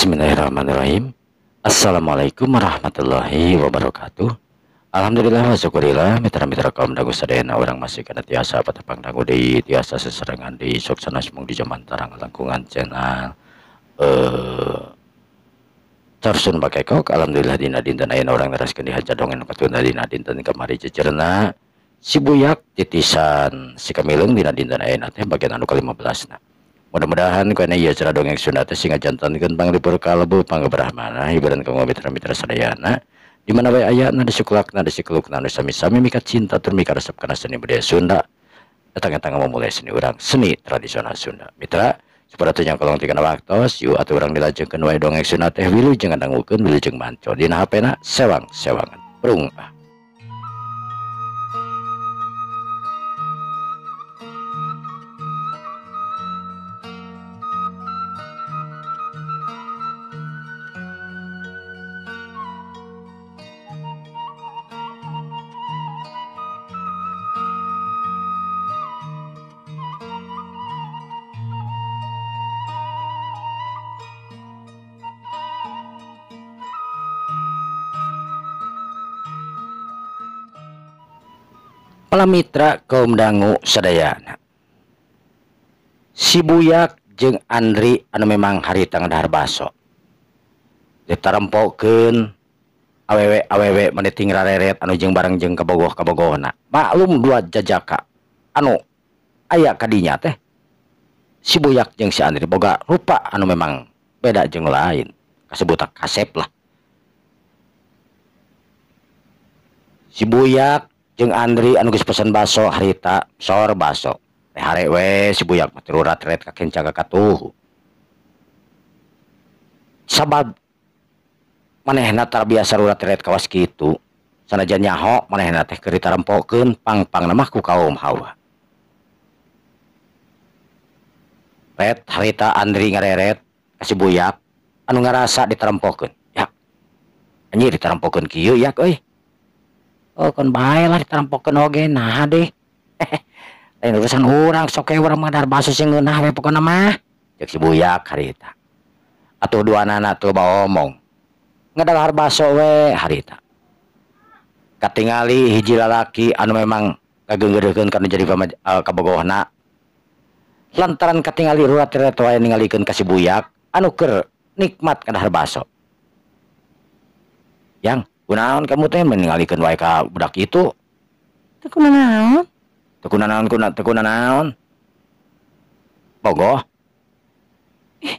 Bismillahirrahmanirrahim. Assalamualaikum warahmatullahi wabarakatuh. Alhamdulillah wa syukurillah mitra-mitra kaum dangu sadayana urang masih kana tiasa patepang dangu deui tiasa seserengan di sok sanes mung di zaman tarang langkungan channel Carsun Bakekok. Alhamdulillah dina dinten ayeuna urang neraskeun dihaja dongeng nu katunda dina dinten kamari cecerna si Buyak titisan si Kamileung dina dinten ayeuna teh bagian anu ka-15 na. Mudah-mudahan kana ieu cara dongeng Sunda teh sing ngajantankeun panglipur kalbu panggebrahmana hiburan kanggo mitra-mitra sadayana di mana wae ayana disuklakna disikelukna nu sami-sami mikat cinta tur mikaresep kana seni budaya Sunda eta ngamumule seni urang seni tradisional Sunda. Mitra supaya teu nyangkolong ti kana waktos yuk atuh urang dilajengkeun wae dongeng Sunda teh wilujeng ngadangukeun wilujeng manco dina HP-na sewang-sewangan prung ah. Mitra kaum dangu sadayana si Buyak jeung Andri anu memang harita ngadahar baso ditarempokeun awewe-awewe meniting rareret anu jeung bareng jeung kabogoh-kabogohna maklum dua jajaka anu aya kadinya teh si Buyak jeung si Andri boga rupa anu memang beda jeung lain kasebutan kasep lah. Si Buyak jeung Andri anu geus pesen baso harita sor baso teh hare we si Buyak mah tirurat-ret ka kenca ka katuhu sabab manehna tar biasa rurat-ret kawas kitu sanajan nyaho manehna teh keur ditarempokeun pang-pangna mah ku kaum hawa. Ret harita Andri ngareret ka si Buyak anu ngarasa ditarempokeun yak anjir ditarempokeun kieu yak euy. Oh kon bae lah ditampokeun oge nah deh. Lain urusan urang sok we urang mah dahar baso sing ngeunah we pokona mah. Ceuk si Buyak harita. Atuh duanana teu baomong. Ngadahar baso we harita. Katingali hiji lalaki anu memang kageunggeureukeun kana jadi kabogohna. Lantaran katingali rurat-ret wae ningalikeun ka si Buyak anu keur nikmat ngadahar baso. Yang kunaon kamu teh meningalikeun wae ka budak itu? Teu kunaon? Teu kunaon kuna teu kunaon. Bogoh. Ih,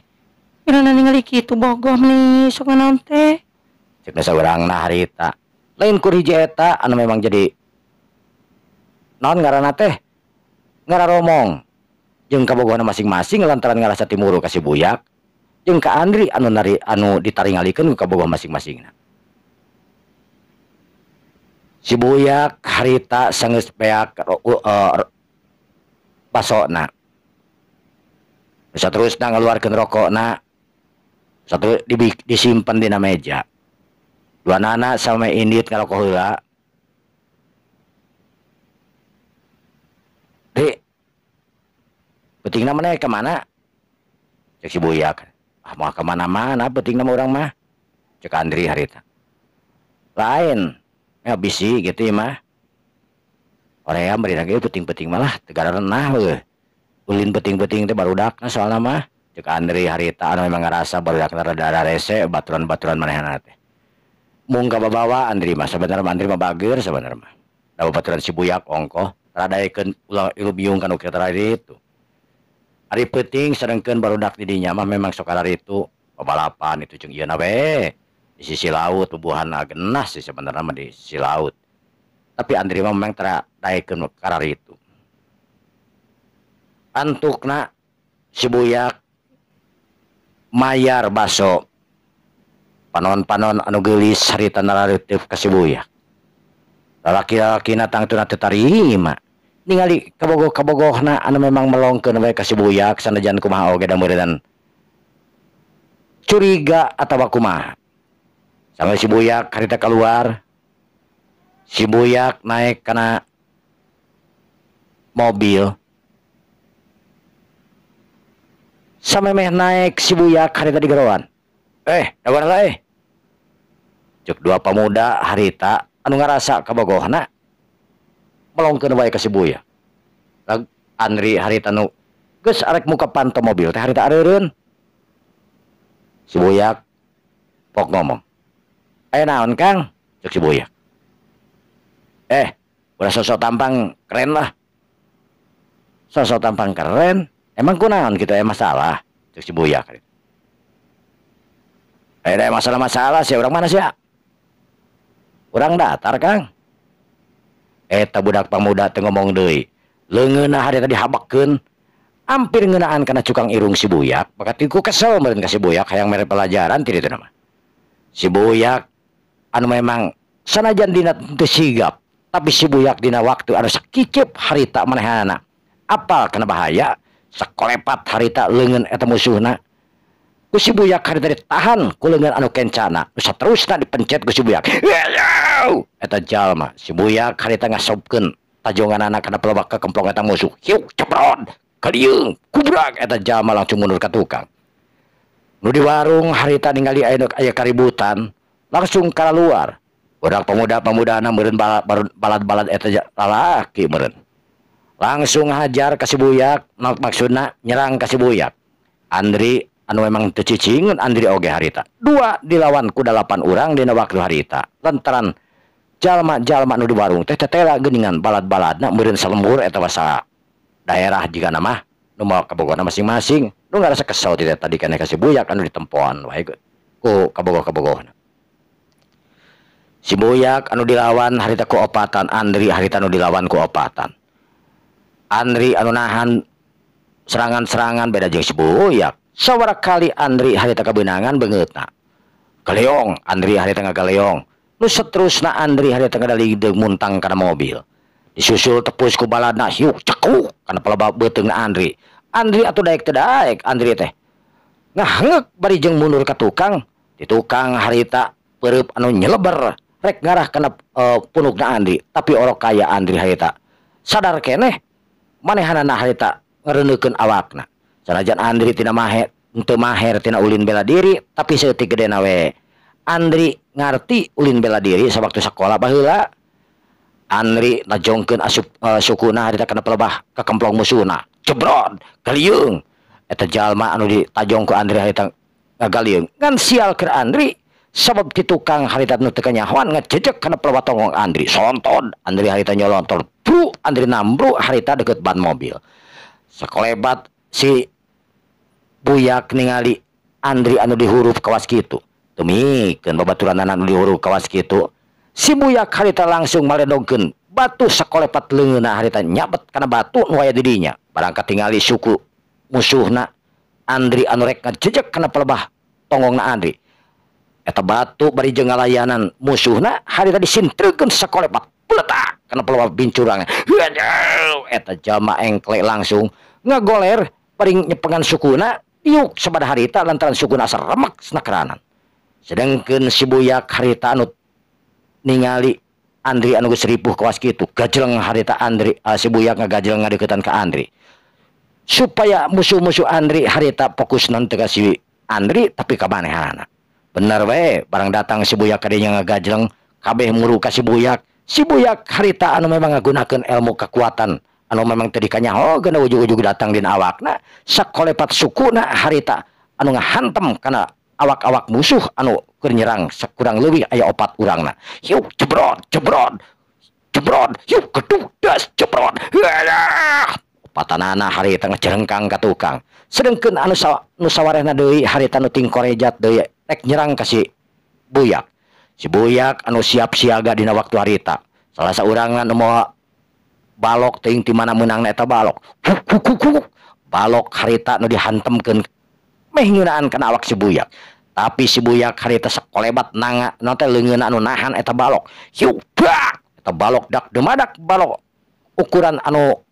mirana ningali kitu bogoh nih, sok naon teh? Ceuk saurangna harita. Lain kur hiji eta anu memang jadi naon ngaranna teh? Ngararomong jeung kabogohna masing-masing lantaran ngarasa timuru ka si Buyak jeung ka Andri anu nari anu ditaringalikeun ku kabogoh masing-masingna. Si Buyak harita sanggeus beak basona. Saterusna ngaluarkeun rokokna. Satu disimpen dina meja. Duanana sampe indit ngarokok heula. Dik, peutingna maneh ka mana? Ceuk si Buyak. Ah moal ka mana-mana peutingna mah urang mah. Ceuk Andri harita. Lain ya bisi gitu ya mah. Korea beri lagi peting-peting malah tegara renah we. Ulin peting-peting teh barudakna soalna mah. Ceuk Andri harita anu memang ngarasa barudakna rada rese baturan-baturan manehna teh. Mung kababawa Andri mah sabenerna Andri mah bager sabenerna mah. Da baturan si Buyak ongkoh radaekeun ulah ilubiung kanu kieu itu. Ari peuting sedengkeun barudak di dinya mah memang sok itu babalapan itu jeung ieu na we. Di sisi laut tubuhan genah sih sebenarnya mah di sisi laut. Tapi Andri mah memang tera daekeun karar itu. Antukna si Buyak mayar baso. Panon-panon anu geulis harita narareuteup ka si Buyak. Lalaki-lalakina tangtuna teu tarima. Ningali kabogoh-kabogohna anu memang melongkeun we ka si Buyak sanajan kumaha oge da meureunnan curiga atawa kumaha. Sampai si Buyak harita keluar, si Buyak naik kana mobil. Sampai meh naik si Buyak harita digeroan. Dawan lah Cek dua pemuda harita anu ngarasa kabogohna melongkeun wae ka si Buya. Andri harita nu geus arek muka panto mobil teh harita areureun. Si Buyak pok ngomong. "Aya naon, Kang?" Cek si Buyak. Ulah sosok tampang keren lah. Sosok tampang keren, emang kunaon kitu aya masalah? Cek si Buyak. Ada masalah-masalah sih, orang mana sih? Orang datar, Kang. Eta budak pamuda teu ngomong deui. Leungeunna harita dihabekeun, hampir ngeunaan kana cukang irung si Buyak, maka ku kesel meureun ka si Buyak hayang mere pelajaran ti ditu mah. Si Buyak anu memang sanajan dina teu sigap, tapi si Buyak dina waktu anu sakiceup harita manehana. Apal kana bahaya, sakolepat harita leungeun eta musuhna. Ku si Buyak harita ditahan ku leungeun anu kencana, nu saterusna dipencet ku si Buyak. Eta jalma si Buyak harita ngasobkeun tajonganana kana pelebak ka kemplong eta musuh. Hiuk ceprot, kalieung, kubrak eta jalma langsung mundur ka tukang. Nu di warung harita ningali aya kaributan, langsung ka luar. Budak pemuda-pemudana meureun balad-balad eta lalaki meureun. Langsung hajar ka si Buyak, maksudna nyerang ka si Buyak. Andri anu memang teu cicingeun Andri oge harita. Dua dilawan ku 8 urang dina waktu harita. Lantaran jalma-jalma nu di warung teh tetela geuningan balad-baladna meureun salembur eta basa daerah jigana mah nu moal kabogona masing-masing. Nu ngarasa kesel ti tadi kana ka si Buyak anu ditempoan wae ku kabogoh-kabogohna. Si Buyak anu dilawan harita ku opatan, Andri harita anu dilawan ku opatan. Andri anu nahan serangan-serangan beda jeung si Buyak. Sawara kali Andri harita kabeunangan beungeutna. Galeong, Andri harita ngagaleong. Nu saterusna Andri harita ngadaligdeung muntang kana mobil. Disusul tepus ku baladna hiuk cekuk kana pelebab beuteungna Andri. Andri atuh daek teu daek Andri teh. Ngaheuk bari jeung mundur ka tukang. Di tukang harita peureub anu nyeleber rek ngarah kana punukna Andri, tapi orok kaya Andri harita. Sadar keneh manehanana harita ngareuneukkeun awakna. Sanajan Andri tina maher, teu maher tina ulin bela diri, tapi saeutik gedena we. Andri ngarti ulin bela diri sawaktu sakola baheula. Andri najongkeun asup sukuna harita kana pelebah ka kemplong musuhna. Jebrot, galieung. Eta jalma anu ditajong ku Andri harita ngagaliung. Ngan sial keur Andri sabab ti tukang harita nu teu kanyahoan ngejejek kana pelebah tonggong Andri. Sonton Andri harita nyolontor. Bru, Andri nambru harita deket ban mobil. Sakolebat si Buyak ningali Andri anu dihurup kawas kitu. Tumikeun babaturanana anu dihurup kawas kitu. Si Buyak harita langsung maledogkeun batu sakolepat leungeunna harita nyabet kana batu nu aya di dinya. Barang katingali suku musuhna Andri anu rek ngajejek kana pelebah tonggongna Andri. Eta batu bari jeung ngalayanan musuhna harita disintrekeun sakolepat peletak kana pelebah bincurang. Eta jalma engkle langsung ngagoler paring nyepengan sukuna diuk sabada harita lantaran sukuna asa remek senakeranan. Sedangkeun si Buyak harita anu ningali Andri anu geus ripuh kawas kitu, gajleng harita Andri, si Buyak ngagajleng ngadeukeutan ka Andri. Supaya musuh-musuh Andri harita fokus nanti ka si Andri tapi ka manehanana. Bener we, barang datang si Buyak kadinya ngagajleng kabeh muru ka si Buyak. Si Buyak harita anu memang ngagunakeun ilmu kekuatan anu memang teu dikanyaho geuna ujug-ujug datang dina awakna sakolepat sukuna harita anu ngahantem kana awak-awak musuh anu keur nyerang sakurang leuwih aya 4 urangna. Hiuk jebrot jebrot jebrot hiuk gedug das jebrot. Opatanana harita ngajerengkang ka tukang. Sedengkeun anu nu sawarehna deui harita nu tingkorejat deui rek nyerang ka si Buyak. Si Buyak anu siap siaga dina waktu harita. Salah saurangna nu moal balok teuing ti mana meunangna eta balok. Huk huk huk huk. Balok harita nu dihantemkeun meh ngeunaan kana awak si Buyak. Tapi si Buyak harita sakolebat nanga naon teh leungeunna anu nahan eta balok. Hiuk bak eta balok dak demadak balok ukuran anu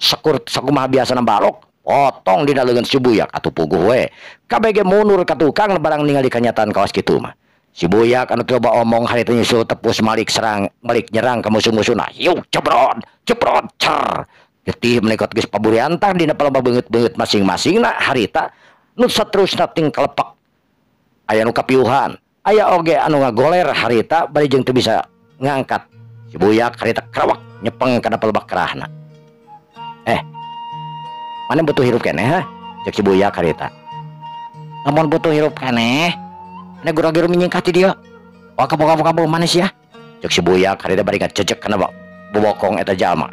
sakur sakumaha biasana balok potong dina leungeun si Buyak atuh puguh we. Kabeh ge mundur ka tukang barang ningali kanyataan kawas kitu mah. Si Buyak anu coba omong harita nyusul tepus malik serang malik nyerang ka musuh-musuhna. Hiuk jebrot jebrot cer. Getih menikot geus paburiantah dina palembah beungeut-beungeut masing-masingna harita nu saterusna ting kalepak Aya nu kapiuhan, aya oge anu ngagoler harita bari jeung teu bisa ngangkat. Si Buyak harita kerawak nyepeng kana pelebak kerahna. Mana butuh hirup keneh ha? Cek si Buyak harita. Lamun butuh hirup keneh, mana gura-guru menyingkat ti dia. Wah kaboga-boga mana sia? Cek si Buyak harita bari ngacecek kana bobokong eta jalma.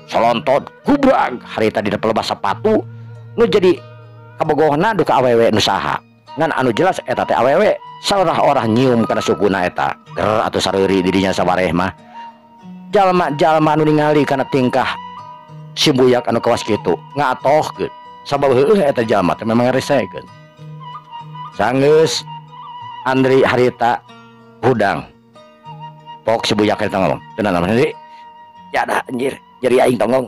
Solontot gubrag harita dina pelebah sapatu nu jadi kabogohna duka awewe nu saha. Ngan anu jelas eta teh awewe saorah-orah nyium kana sukuna eta. Ger atuh sareuri dirinya sawareh mah. Jalma-jalma anu ningali kana tingkah si Buyak anu kawas kitu ngatohkeun. Sabab heueuh eta jalma teh memang resekeun. Sanggeus Andri harita hudang. Pok si Buyak eta ngomong, "Teu naon Andri?" Jadah anjir, nyeri aing tonggong.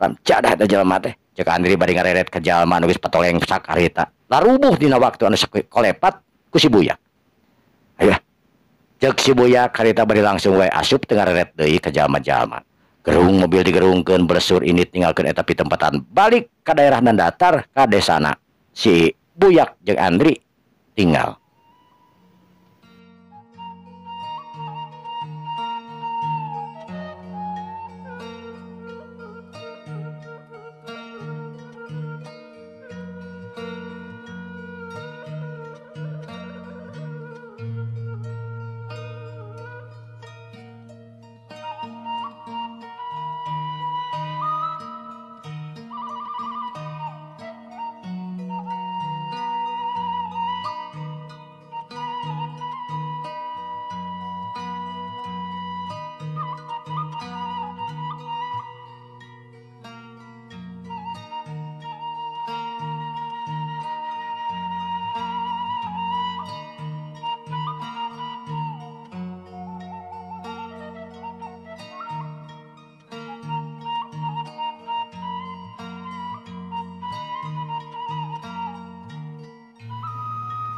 Ram jadah eta jalma teh. Cek Andri bari ngareret ka jalma anu geus patoleng sak harita. Larubuh dina waktu anu sakolepat ku si Buyak. Ayo. Cek si Buyak harita bari langsung we asup teu ngareret deui ka jalma-jalma. Gerung mobil digerungkeun beresur ini tinggalkeun eta pitempatan balik ka daerah dan datar ka desana. Si Buyak jeung Andri tinggal.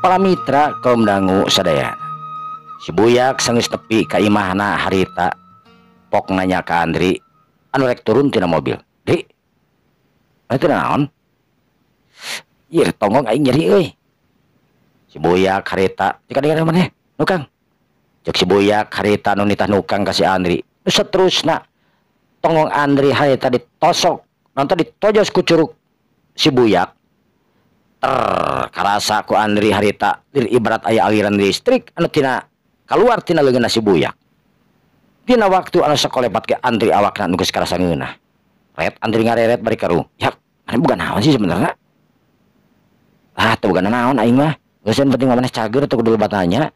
Para mitra kaum dangu sadayana. Si Buyak sanggeus tepi ka imahna harita. Pok nanya ka Andri anu rek turun tina mobil. "Dri, teu naon?" "Ieu tonggong aing nyeri euy." Si Buyak harita, "Cik dengar maneh, nukang." Cek si Buyak harita nu nitah nukang ka si Andri. Nu saterusna tonggong Andri harita ditosok, nonton ditojos ku curug si Buyak. Karasa ku Andri harita ibarat aya aliran listrik anu tina kaluar tina leungeunna si Buyak. Dina waktu anu sakolepat ke Andri awakna nu geus karasa ngeunah. Ret Andri ngareret bari karu. "Yak, maneh boga naon sih sebenarnya?" "Ah, teu boga naon aing mah. Geus penting mah maneh cager teu kudu lebat nanya."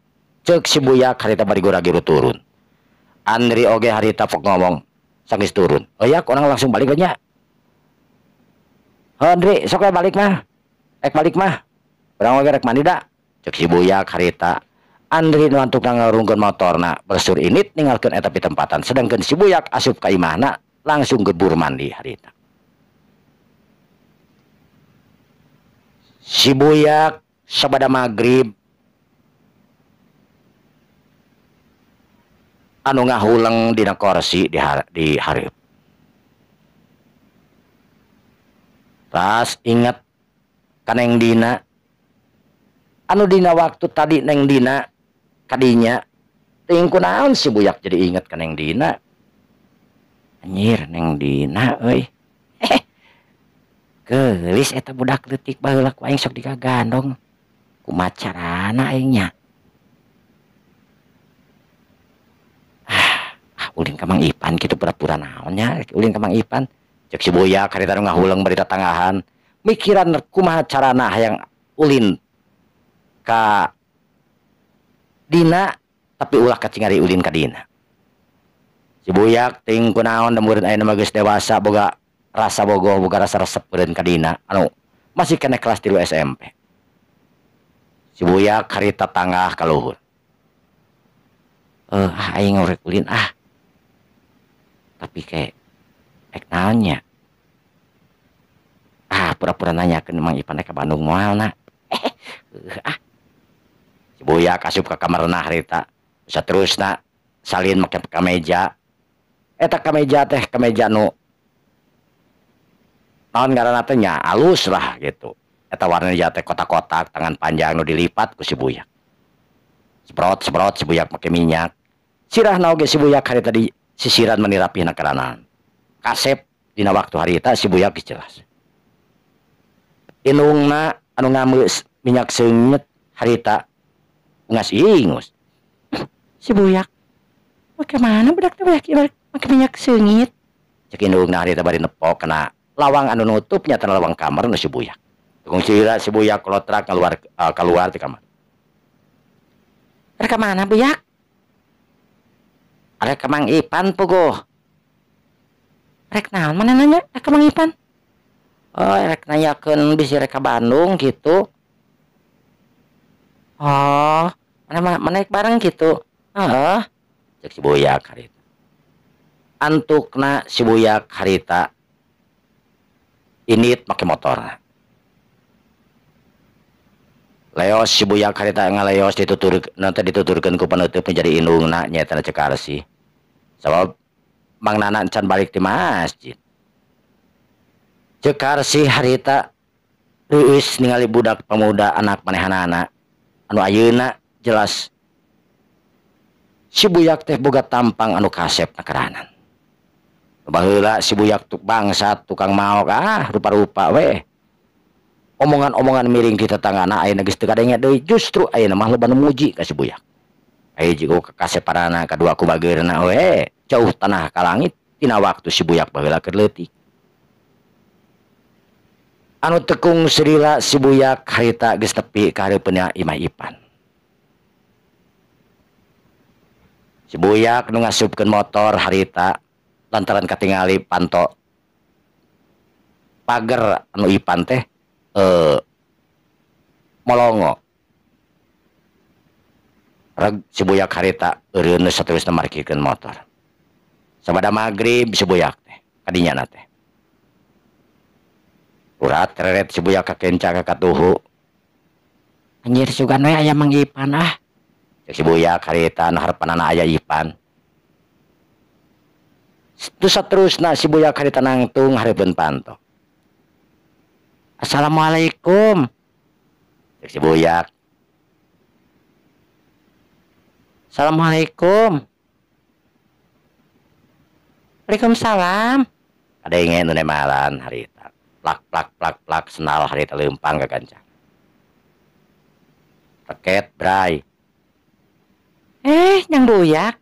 Ceuk si Buyak harita bari gora-gero turun. Andri oge harita pok ngomong sanggeus turun. "Oh yak, orang langsung balik nya." "Andri, sok we balik mah. Rek balik mah, urang oge rek mandi da." Cek si Buyak harita. Andri nu antukna ngarungkeun motorna bersur init ninggalkeun eta pitempatan, sedangkeun si Buyak asup ka imahna langsung gebur mandi harita. Si Buyak sabada magrib anu ngahuleng dina korsi di hareup. Tas inget ka Neng Dina anu dina waktu tadi Neng Dina kadinya teuing kunaon si Buyak jadi inget ka Neng Dina. Anjir Neng Dina euy. Geulis eta budak leutik baheula ku aing sok digagandong. Kumaha carana aing nya? Ah, ulin ka Mang Ipan kitu pura-pura naon nya ulin ka Mang Ipan. Cek si Buyak harita nu ngahuleng bari tatanggahan. Mikiran kumaha carana hayang ulin ka Dina tapi ulah kacingari ulin ka Dina. Si Buyak ting kunaon da murid ayeuna mah geus dewasa boga rasa bogoh boga rasa resep meureun ka Dina anu masih keneh kelas 3 SMP. Si Buyak harita tanggah ka luhur. Aing rek ulin ah. Tapi kayak ek naon nya? Ah, pura-pura nanyakeun Mang Ipan ka Bandung moal na. Ah. Si Buyak asup ka kamarna harita. Saterusna salin make kameja. Eta kameja teh kameja nu naon ngaranna teh nya alus lah gitu. Eta warna jate kotak-kotak tangan panjang nu dilipat ku si Buyak. Seprot-seprot si Buyak make minyak. Sirahna oge si Buyak harita di sisiran meni rapihna keranan. Kasep dina waktu harita si Buyak geus jelas. Indungna anu ngameus minyak seungit harita ungas ingus. Si Buyak make mana budak teh Buyak make minyak seungit? Cek indungna harita bari nepok kana lawang anu nutupnya tina lawang kamar nu si Buyak. Tukung sira si Buyak kolotrak keluar di kamar. Rek ka mana Buyak? Arek ka Mang Ipan puguh. Rek naon mana nanya rek ka Mang Ipan? Oh, rek nanyakeun bisi rek ka Bandung gitu. Oh, mana mana rek bareng gitu. Heeh. Cek si Buyak harita. Antukna si Buyak harita init make motor. Leos si Buyak harita ngaleos ditutur nanti dituturkeun ku penutup menjadi indungna nyaeta Ceu Karsi. Sabab Mang Nana encan balik di masjid. Ceu Karsi harita reueus ningali budak pemuda anak manehanana anu ayeuna jelas si Buyak teh boga tampang anu kasep nakeranan. Baheula si Buyak tuk bangsat tukang maok rupa-rupa weh. Omongan-omongan miring di tetanggana ayeuna geus teu kadenge deui, justru ayeuna mah loba nu muji ka si Buyak. Aya jigo kakaseparana kadua ku bageurna we, jauh tanah ka langit tina waktu si Buyak baheula keur leutik. Anu tekung serila si Buyak harita geus tepi ka hareupeunna imah Ipan. Si Buyak nu ngasupkeun motor harita lantaran katingali panto pager anu Ipan teh molongo. Reg si Buyak harita eureun saterusna markirkeun motor. Sabada magrib si Buyak teh kadinya teh. Urat reret si Buyak kakenca ka katuhu. Anjir sugan we aya Mang Ipan ah. Cek si Buyak harita anu harepanana aya Ipan. Terus saterusna si Buyak harita nangtung hareupeun panto. Assalamualaikum. Cek si Buyak. Assalamualaikum. Waalaikumsalam. Kadenge nu nemalan harita. Plak plak plak plak senal harita leumpang kagancang. Reket bray. Jang Buyak.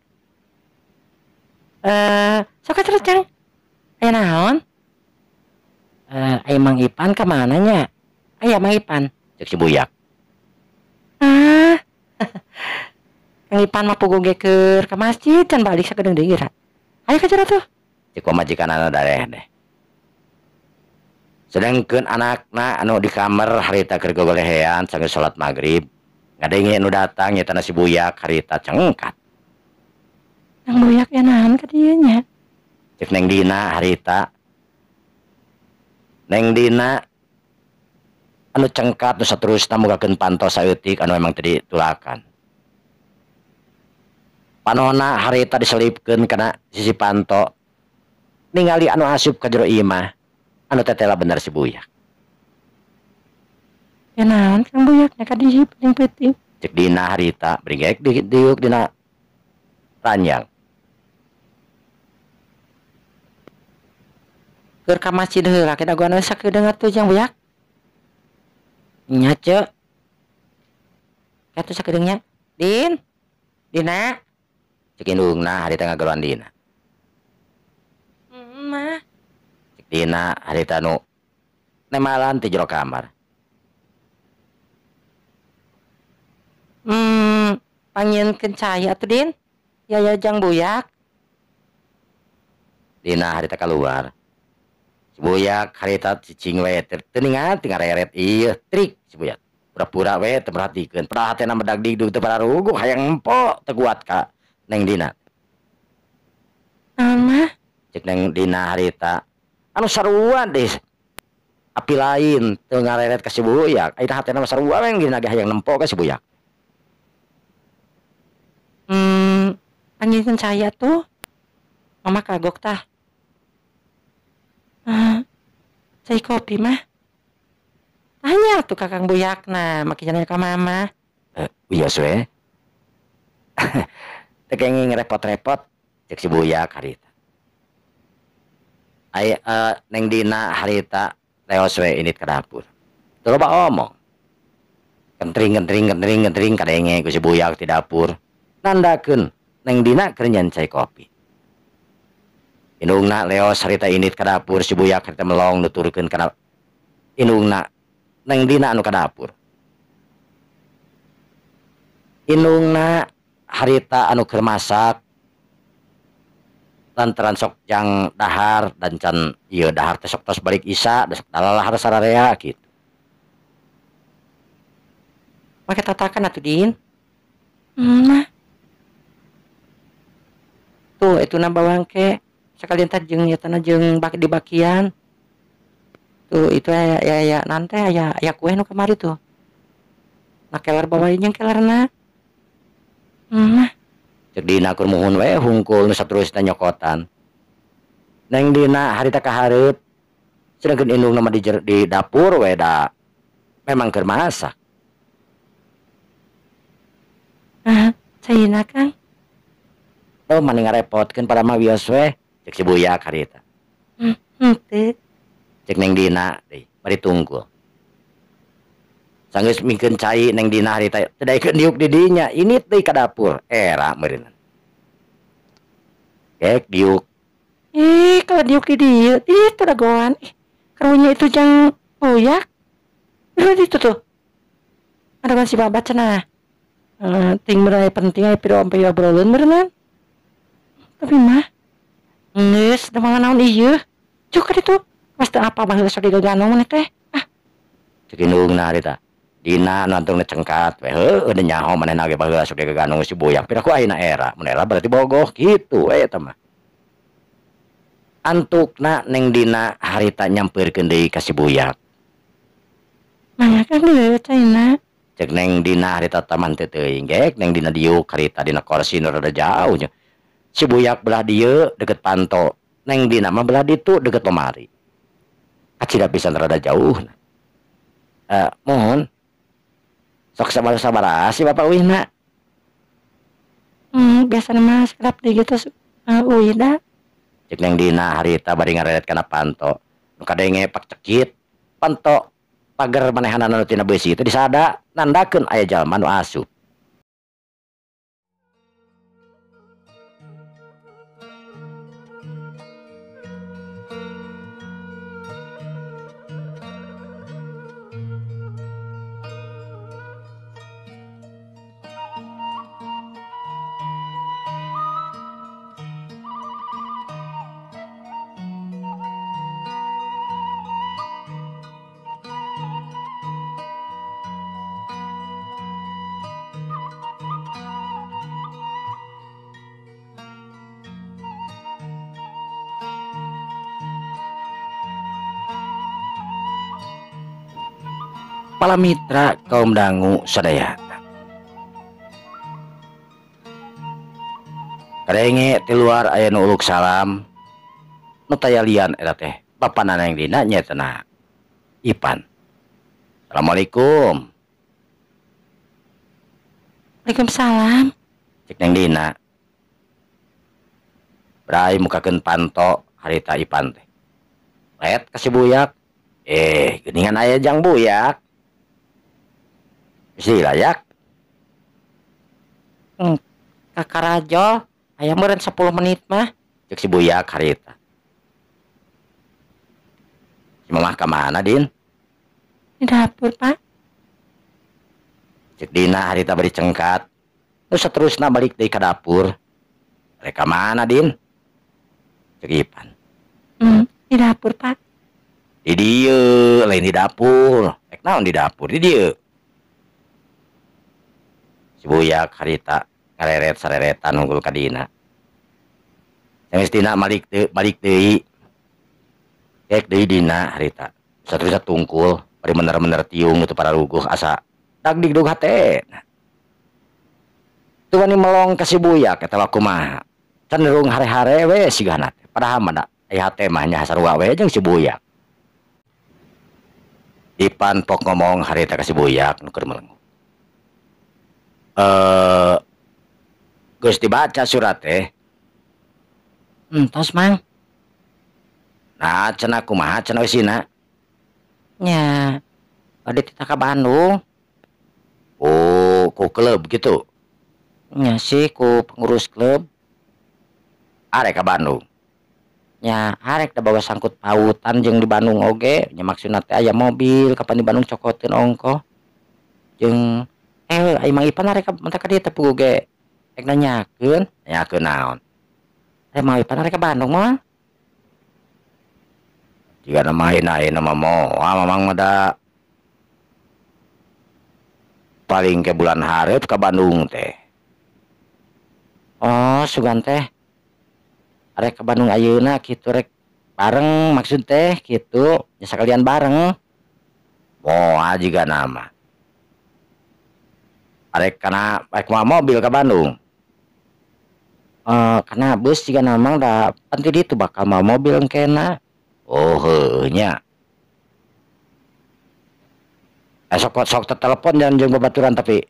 Sok terus jang. Aya naon? Aya Mang Ipan ka mana nya? Aya Mang Ipan. Cek si Buyak. Ah. Kang Ipan mah puguh ge keur ka masjid can balik sakedeung deui ira. Ayo ka jero tuh. Cek pamajikanana dareh deh. Sedangkeun anakna anu di kamar harita keur gogolehean sanggeus salat magrib. Ngadenge nu datang nyaeta si Buyak harita cengkat. Kang Buyak ya naon ka dieu nya? Cek Neng Dina harita. Neng Dina anu cengkat nu saterusna mugakeun panto saeutik anu emang teu ditulakan. Panona harita diselipkeun kana sisi panto. Ningali anu asup ka jero imah anu tetela bener si Buyak. Ya naon Kang Buyak nya ka dieu penting peuting. Cek Dina harita bringek diuk dina ranjang. Keur ka masjid heula kita dagoan we sakedeung atuh Jang Buyak. Nya ceu. Atuh sakedeung nya. Din. Dina. Cek indungna harita ngageroan Dina. Mah. Cek Dina harita nu nemalan ti jero kamar. Pangieunkeun cai atuh Din. Ya ya Jang Buyak. Dina harita keluar. Si Buyak harita cicing we teu ningat ngareret ieu trik si Buyak. Pura-pura we teu merhatikeun. Padahal hatena medag digdug teu pararuguh hayang empo teu kuat ka Neng Dina. Naon mah? Cek Neng Dina harita anu sarua deh. Api lain teu ngareret ka si Buyak. Ayeuna hatena mah sarua we Dina ge hayang nempo ka si Buyak. Panggilkan saya tuh. Mama kagok tah. Cai kopi mah. Tanya. Nanya tuh Kakang Buyakna, make nanya ka mama. Wios we. Teu kenging repot-repot cek si Buyak harita. Ai Neng Dina harita leos we indit ka dapur. Teu loba omong. Kentring kentring kentring kentring kadenge ku si Buyak ti dapur. Nandakeun Neng Dina keur nyeun cai kopi. Indungna leos harita indit ka dapur, si Buyak harita melong nuturkeun kana indungna Neng Dina anu ka dapur. Indungna harita anu keur masak lantaran sok jang dahar dan can ieu dahar teh sok tos balik isa sok dalalahar sararea kitu. Make tatakan atuh Din. Mah. Tuh itu na bawang ke sekalian teh jeung ieu teh jeung bak di bakian. Tuh itu aya aya nanti aya aya kue nu kamari tuh. Nah keler bawa jeung kelerna. Mah. Cek Dina keur muhun we hungkul nu saterusna nyokotan. Neng Dina harita kahareup sedengkeun indungna mah di dapur we da memang keur masak. Ah, caina Kang. Oh, mani ngarepotkeun pada mah wios we cek si Buyak harita. Henteu. Cek Neng Dina deui bari tungkul. Sanggeus mikeun cai Neng Dina harita teu daekeun diuk di dinya, init deui ka dapur. Era meureunna. Gek diuk. Ih, kalau diuk di dieu, ih teu dagoan. Ih, karunya itu jang Buyak. Lu itu tuh. Ada si babat cenah. Ting merai penting aya piro ampe obrolan meureunna. Tapi mah geus da mah naon ieu. Cuk ka ditu. Pas teu apa baheula sok digaganong maneh teh. Ah. Cek indungna harita. Dina nu antungna cengkat we heueuh da nyaho manehna ge baheula sok digaganong si Buyak. Piraku ayeuna era, mun era berarti bogoh kitu we eta mah. Antukna Neng Dina harita nyampeurkeun deui ka si Buyak. Mangga Kang deui caina. Cek Neng Dina harita taman teu teuing gek Neng Dina diuk harita dina kursi nu rada jauh nya. Si Buyak belah dieu deket panto, Neng Dina mah belah ditu deket lemari. Kacida pisan rada jauh. Mohon sok sabar-sabar si Bapak uihna. Biasana mah sakedap deui gitu uih da. Cek Neng Dina harita bari ngareret kana panto. Nu kadenge pak cekit panto pagar manehanana nu tina beusi teh disada nandakeun aya jalma nu asup. Pala mitra kaum dangu sadayana. Kadenge ti luar aya nu uluk salam. Nu taya lian eta teh bapana Neng Dina nyaeta Ipan. Assalamualaikum. Waalaikumsalam. Cek Neng Dina. Brai mukakeun panto harita Ipan teh. Let ka si Buyak. Geuningan aya jang Buyak. Bisi layak. Kakarajo aya meureun 10 menit mah. Cek si Buyak harita. Si mamah ka mana, Din? Di dapur, Pak. Cek Dina harita bari cengkat. Terus seterusna balik deui ka dapur. Rek ka mana, Din? Cek Ipan. Di dapur, Pak. Di dieu, lain di dapur. Rek naon di dapur? Di dieu. Si Buyak harita ngareret sareretan unggul ka Dina. Sanggeus Dina balik deui. Kek deui Dina harita. Saterusna tungkul bari mener-mener tiung itu para ruguh asa dagdigdug hate. Tuh wani melong ka si Buyak eta kumaha. Cenderung hare-hare we sigana teh. Padahal mah da aya hate mah nya sarua we jeung si Buyak. Ipan pok ngomong harita ka si Buyak nu keur melenguk. Geus dibaca surat teh. Entos Mang. Nah cenah kumaha cenah eusina? Nya bade titah ka Bandung. Oh, ku klub gitu. Nya sih ku pengurus klub. Arek ka Bandung. Nya arek da bawa sangkut pautan jeung di Bandung oge, nya maksudna teh aya mobil kapan di Bandung cokoteun ongkoh. Jeung ai Mang Ipan arek ka mentak ka dieu teh puguh ge rek nanyakeun. Nanyakeun naon? Mang Ipan arek ka Bandung mah. Jika nama ayeuna mah moal mamang mah da paling ke bulan hareup ka Bandung teh. Oh, sugan teh arek ka Bandung ayeuna kitu rek bareng maksud teh kitu, nya sakalian bareng. Moal jiga nama. Arek kana arek mawa mobil ka Bandung. Kana bus jiga nama da pan ti ditu bakal mawa mobil engkena. Oh heueuh nya. Sok sok tetelepon jangan jeung babaturan tapi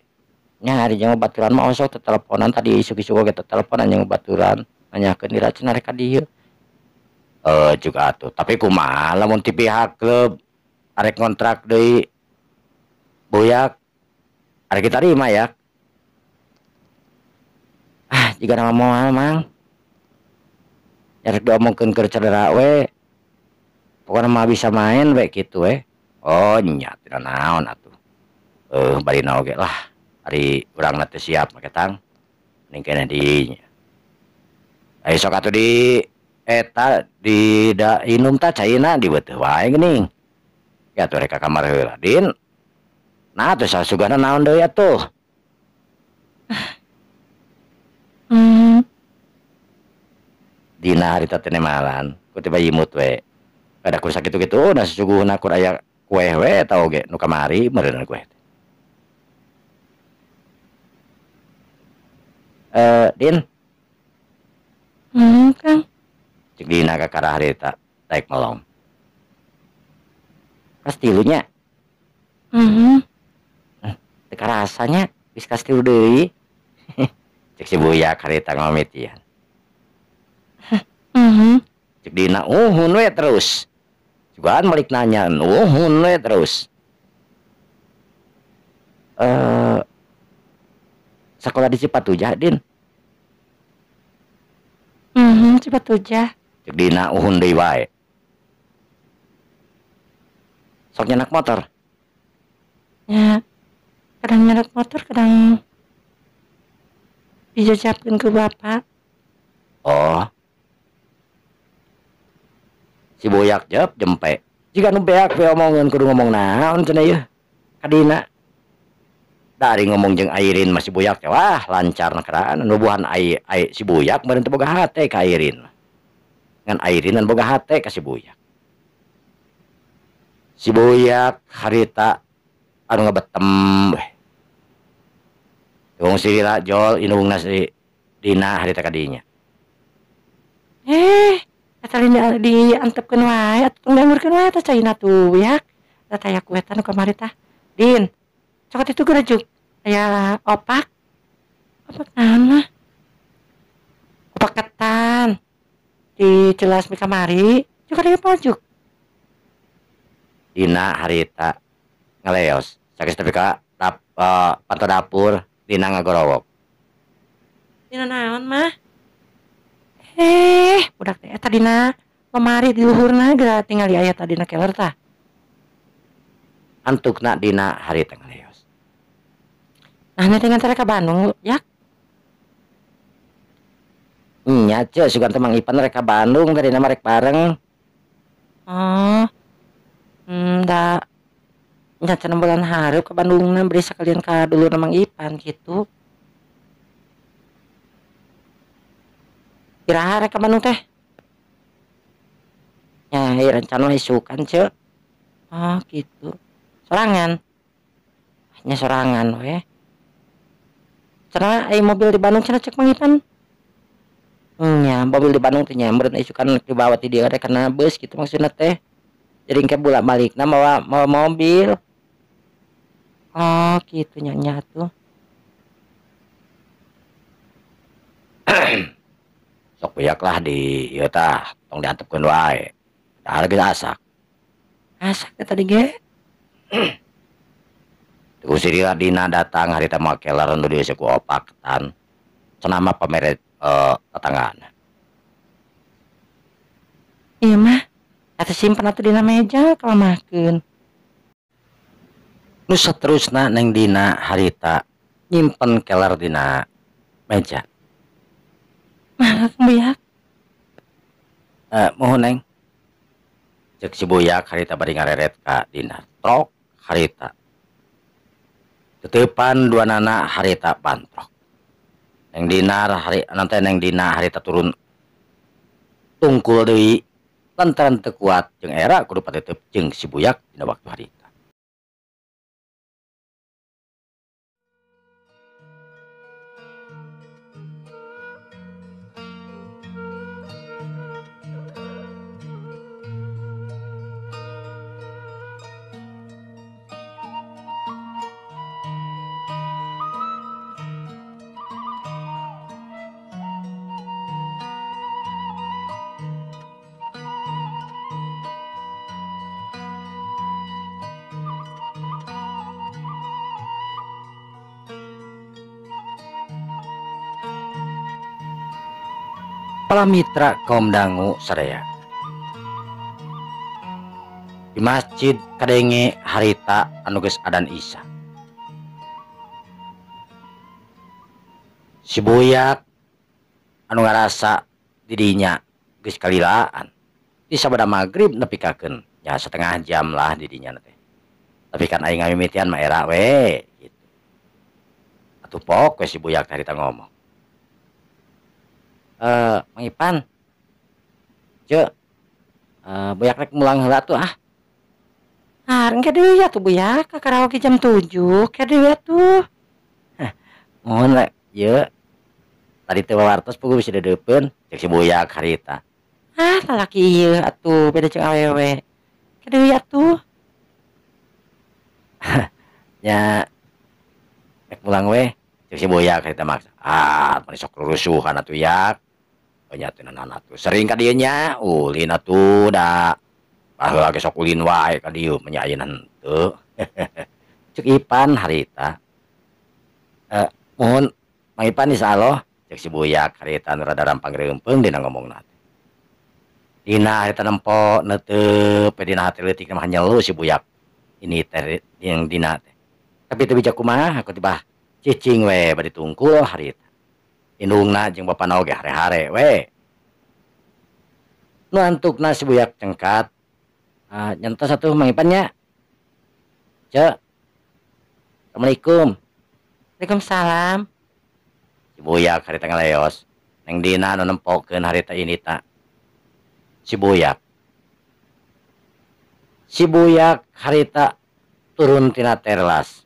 nya ari jeung babaturan mah osok teteleponan tadi isuk-isuk oge teteleponan jeung babaturan nanyakeun dira cenah rek ka dieu. Juga atuh tapi kumaha lamun ti pihak klub arek ngontrak deui Buyak arek ditarima ya. Ah jiga nama moal Mang. Arek diomongkeun keur cedera we. Pokona mah bisa main we kitu we. Oh nya teu naon atuh. Barina oge lah. Ari urangna teh siap make tang. Mending keneh di nya. Ai sok atuh di eta di da inum tah caina di beuteung wae geuning. Ya atuh rek ka kamar heula Din. Nah atuh sasugana naon deui atuh? Dina harita teh nemalan ku teh bayimut we. Ada kur sakitu-kitu nah suguhna kur aya kueh we eta oge nu kamari meureun kueh teh. Din. Kang. Cek Dina ka karah harita daek melong. Kas tilu nya. Teu karasa nya geus kas tilu deui. Cek si Buyak harita ngamitian. Cek Dina uhun we terus. Sugan balik nanya uhun we terus. Sekolah di Cipatujah Din. Cipatujah. Cek Dina uhun deui wae. Sok nyenak motor. Ya, kadang nyenak motor, kadang dijajapkeun ku bapak. Oh. Si Buyak jep jempe. Jika nu beak we omongan kudu ngomong naon cenah ieu. Ka Dina. Dari ngomong jeung Airin mah si Buyak teh wah lancar keraan nubuhan ai, ai si Buyak meureun teu boga hate ka Airin. Ngan Airin boga hate ka si Buyak. Si Buyak harita anu ngabetem weh. Wong si Lila jol indungna si Dina harita ka dinya. Eta diantepkeun wae atuh ngangurkeun wae teh caina tuh ya. Eta aya kue tah nu kamari tah. Din, cokot itu geura aya opak. Opak naon mah? Opak ketan. Dijelas mi kamari, cokot ieu pajuk. Dina harita ngaleos. Sakitu tepi ka panto dapur Dina ngagorowok. Dina naon mah? Budak teh eta dina lemari di luhurna geura tingali aya tadina keler tah. Antukna dina harita ngaleos. Nah, nanti ngantar ka Bandung ya. Nya ceu sugan teh Mang Ipan rek ka Bandung tadina mah rek bareng. Oh. Da nya cenah bulan hareup ka Bandungna bari sakalian ka dulurna Mang Ipan kitu. Iraha rek ka Bandung teh? Nya ieu rencana isukan ceu. Oh gitu. Sorangan. Nya sorangan we. Cenah ai mobil di Bandung cenah cek Mang Ipan. Nya mobil di Bandung teh nya meureun isukan dibawa ti dieu rek kana bus kitu maksudna teh. Jadi engke bolak-balikna mawa mawa mobil. Oh, kitu nya nya atuh. Sok buyak lah di ieu tah, tong diantepkeun wae. Dahar geus asak. Asak teh tadi ge. Ku si Dina datang harita mah keler nu dieusi ku opak tan. Cenah mah pamere tetanggana. Ieu mah atuh simpen atuh dina meja kalamahkeun. Nu saterusna Neng Dina harita nyimpen keler dina meja. Mangga Kang Buyak. Muhun Neng. Ceuk si Buyak harita bari ngareret ka Dina. Trok harita. Teteupan duanana harita bantrok. Neng Dina hari nanti Neng Dina harita turun tungkul deui lantaran teu kuat jeung era kudu patetep jeung si Buyak dina waktu harita. Para mitra kaum dangu sadaya. Di masjid kadenge harita anu geus adan Isya. Si Buyak anu ngarasa didinya geus kalilaan. Di sabada magrib nepikakeun nya setengah jam lah didinya teh. Tapi kan aing ngamimitian mah era we gitu. Atuh pok we si Buyak harita ngomong. Mang Ipan, Cek, Buyak rek mulang heula tuh ah. Ah, engke deui atuh Buyak, ka karaoke jam 7, ke deui atuh. Hah, mohon le, ieu. Tadi teh wawartos puguh bisa dedeupeun, cek si Buyak harita. Ah, lalaki ieu atuh beda jeung awewe. Ke deui atuh. Nya rek mulang we, cek si Buyak harita maksa. Ah, mani sok rusuhan atuh yak. Nya teh naon atuh. Sering ka dieu nya, ulin atuh da. Baheula ge sok ulin wae ka dieu mah nya ayeuna henteu. Cek Ipan harita. Mohon Mang Ipan insyaallah cek si Buyak harita nu rada rampang reumpeung dina ngomongna teh. Dina harita nempo neuteup we dina hate leutik mah nyelu si Buyak. Ini teh yang dina teh. Tapi teu bijak kumaha aku tibah cicing we bari tungkul harita. Indungna jeung bapana oge hare-hare we. Nu antukna si Buyak cengkat. Nyentos atuh Mang Ipan nya. Cek. Assalamualaikum. Waalaikumsalam. Si Buyak harita ngaleos. Neng Dina nu nempokeun harita ini ta. Si Buyak. Si Buyak harita turun tina terlas.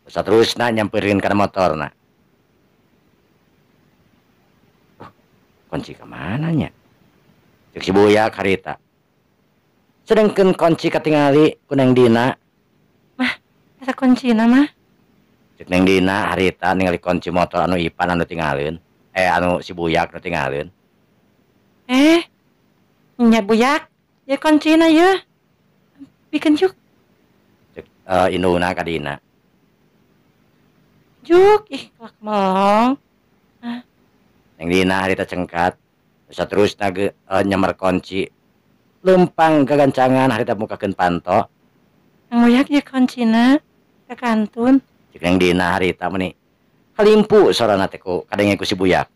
Saterusna nyamperin kana motorna. Kunci kemana nya? Cek si Buyak harita. Sedengkeun kunci katingali ku Neng Dina. Mah, eta kuncina mah. Cek Neng Dina harita ningali kunci motor anu Ipan anu tinggalin. Anu si Buyak anu tinggalin. Nya Buyak, ya kuncina ye. Bikeun juk. Cek induna ka Dina. Juk, ih kelak melong. Neng Dina harita cengkat. Saterusna ge nyemer kunci. Lempang gagancangan harita mukakeun panto. Nang Buyak ye kuncina ka kantun. Cek Neng Dina harita meni kalimpu sorana teh ku kadenge ku si Buyak.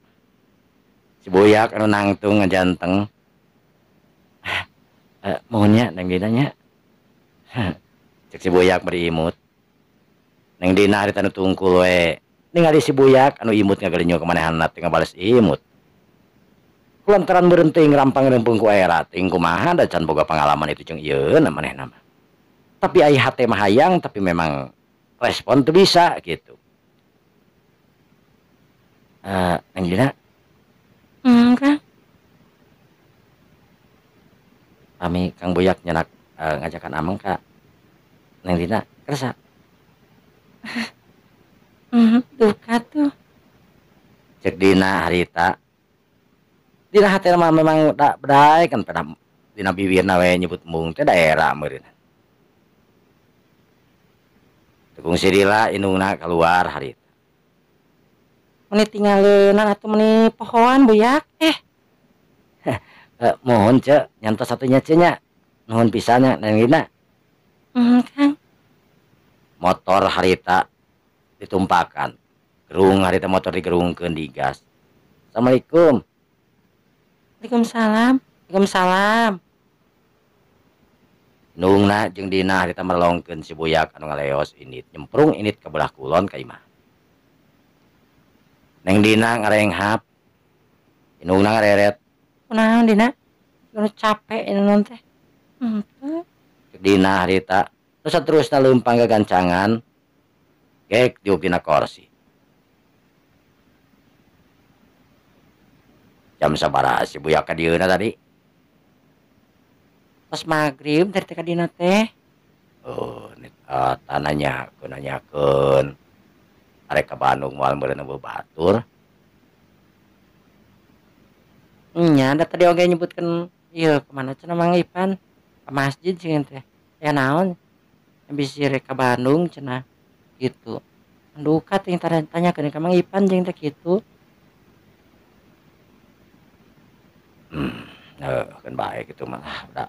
Si Buyak anu nangtung ngajanteng. Mohon nya Neng Dina nya. Cek si Buyak bari imut. Neng Dina harita nu tungkul we. Ningali si Buyak anu imut ngagalinyo ka manehanna teh ngabales imut. Kulantaran berhenti ngerampang rempung ku era ting kumaha da can boga pengalaman itu jeung ieu manehna mah. Tapi ai hate mah hayang tapi memang respon teu bisa gitu. Neng Dina. Kang. Pami Kang Buyak nyenak Ngajakan Amang ka Neng Dina kersa. Duka tuh. Cek Dina harita. Dina hati mah memang da bedai kan pada dina bibirna we nyebut embung teh daerah meureun. Kungsi lila indungna keluar harita. Meni tinggaleunana atuh meni pohoan buyak Mohon ce nyantos satunya ce nya. Nuhun pisan nya Neng Dina. Kang. Motor harita ditumpakan. Gerung harita motor digerungkeun digas. Assalamualaikum. Waalaikumsalam. Waalaikumsalam. Nungna jeung Dina harita merlongkeun si Buyak anu ngaleos indit nyemprung indit ka belah kulon ka imah. Neng Dina ngarenghap. Indungna ngareret. Kunaon Dina? Nu capek indung teh. Henteu. Dina harita terus saterusna leumpang gagancangan gek diuk dina korsi. Jam sabaraha si Buyak ka dieuna tadi? Pas maghrib dari teh dina teh. Oh, tananya nanyakeun. Arek ka Bandung moal meureun eueuh batur. Nya da tadi oge nyebutkeun ieu kemana cenah Mang Ipan? Ka masjid sieun teh. Ya naon? Bisi rek ka Bandung cenah gitu. Duka teh tanyakeun ka Mang Ipan jeung teh kitu. Kan bae kitu mah da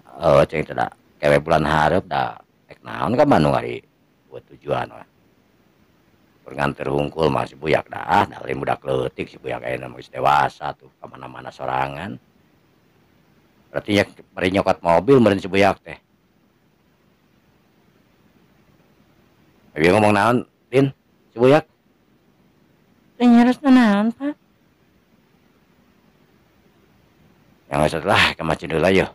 cing teh da kewe bulan hareup da rek naon ka Bandung ari buat tujuan mah. Nganter hungkul mah si Buyak dah, da lain budak leutik si Buyak ayeuna mah geus dewasa tuh ka mana-mana sorangan. Berarti nya bari nyokot mobil meureun si Buyak teh. Abi ngomong naon, Din? Si Buyak? Teu nyarosna naon, Pak? Yang setelah ke masjid heula yeuh.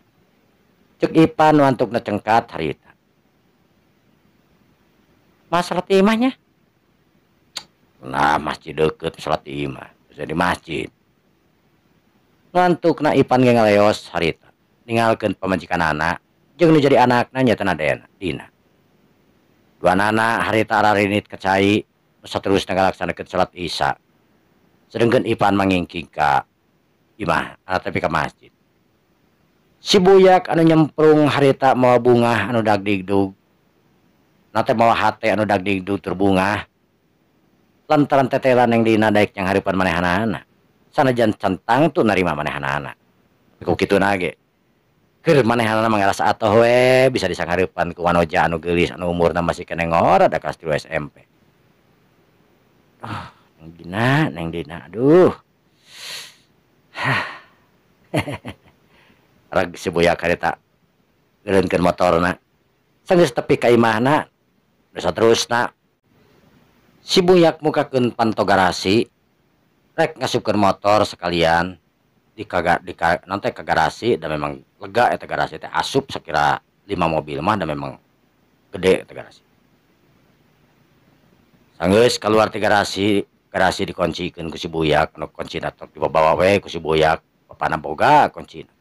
Cek Ipan wantukna cengkat harita. Masalah ti imah nya? Nah, masjid deket salat di imah. Bisa di masjid. Ngantukna Ipan ge ngaleos harita. Ninggalkeun pamajikanana jeung nu jadi anakna nya teh Dena, Dina. Dua nana harita ararinit ka cai saterusna ngalaksanakeun salat Isya. Sedengkeun Ipan mangingking ka imah atapi ka masjid. Si Buyak anu nyemprung harita mawa bungah anu dagdigdug. Nate mawa hate anu dagdigdug tur bungah. Lantaran tetelan yang Dina daek yang haripan manehanana. Sanajan centang tuh narima manehanana. Ku kitu nage. Keur manehanana mangarasa atoh we bisa disanghareupan ku wanoja anu geulis anu umurna masih keneh ngora da kelas 3 SMP. Oh, Neng Dina, aduh. Hah. Rag si Buyak harita ngeureunkeun motorna. Sanggeus tepi ka imahna, nu saterusna si Buyak mukakeun panto garasi rek ngasupkeun motor sekalian di nanti ke garasi dan memang lega eta garasi teh asup sekira 5 mobil mah dan memang gede eta garasi. Sanggeus keluar ti garasi, garasi dikuncikeun ku si Buyak, anu kuncina tok dibawa we ku si Buyak, bapana boga kuncina.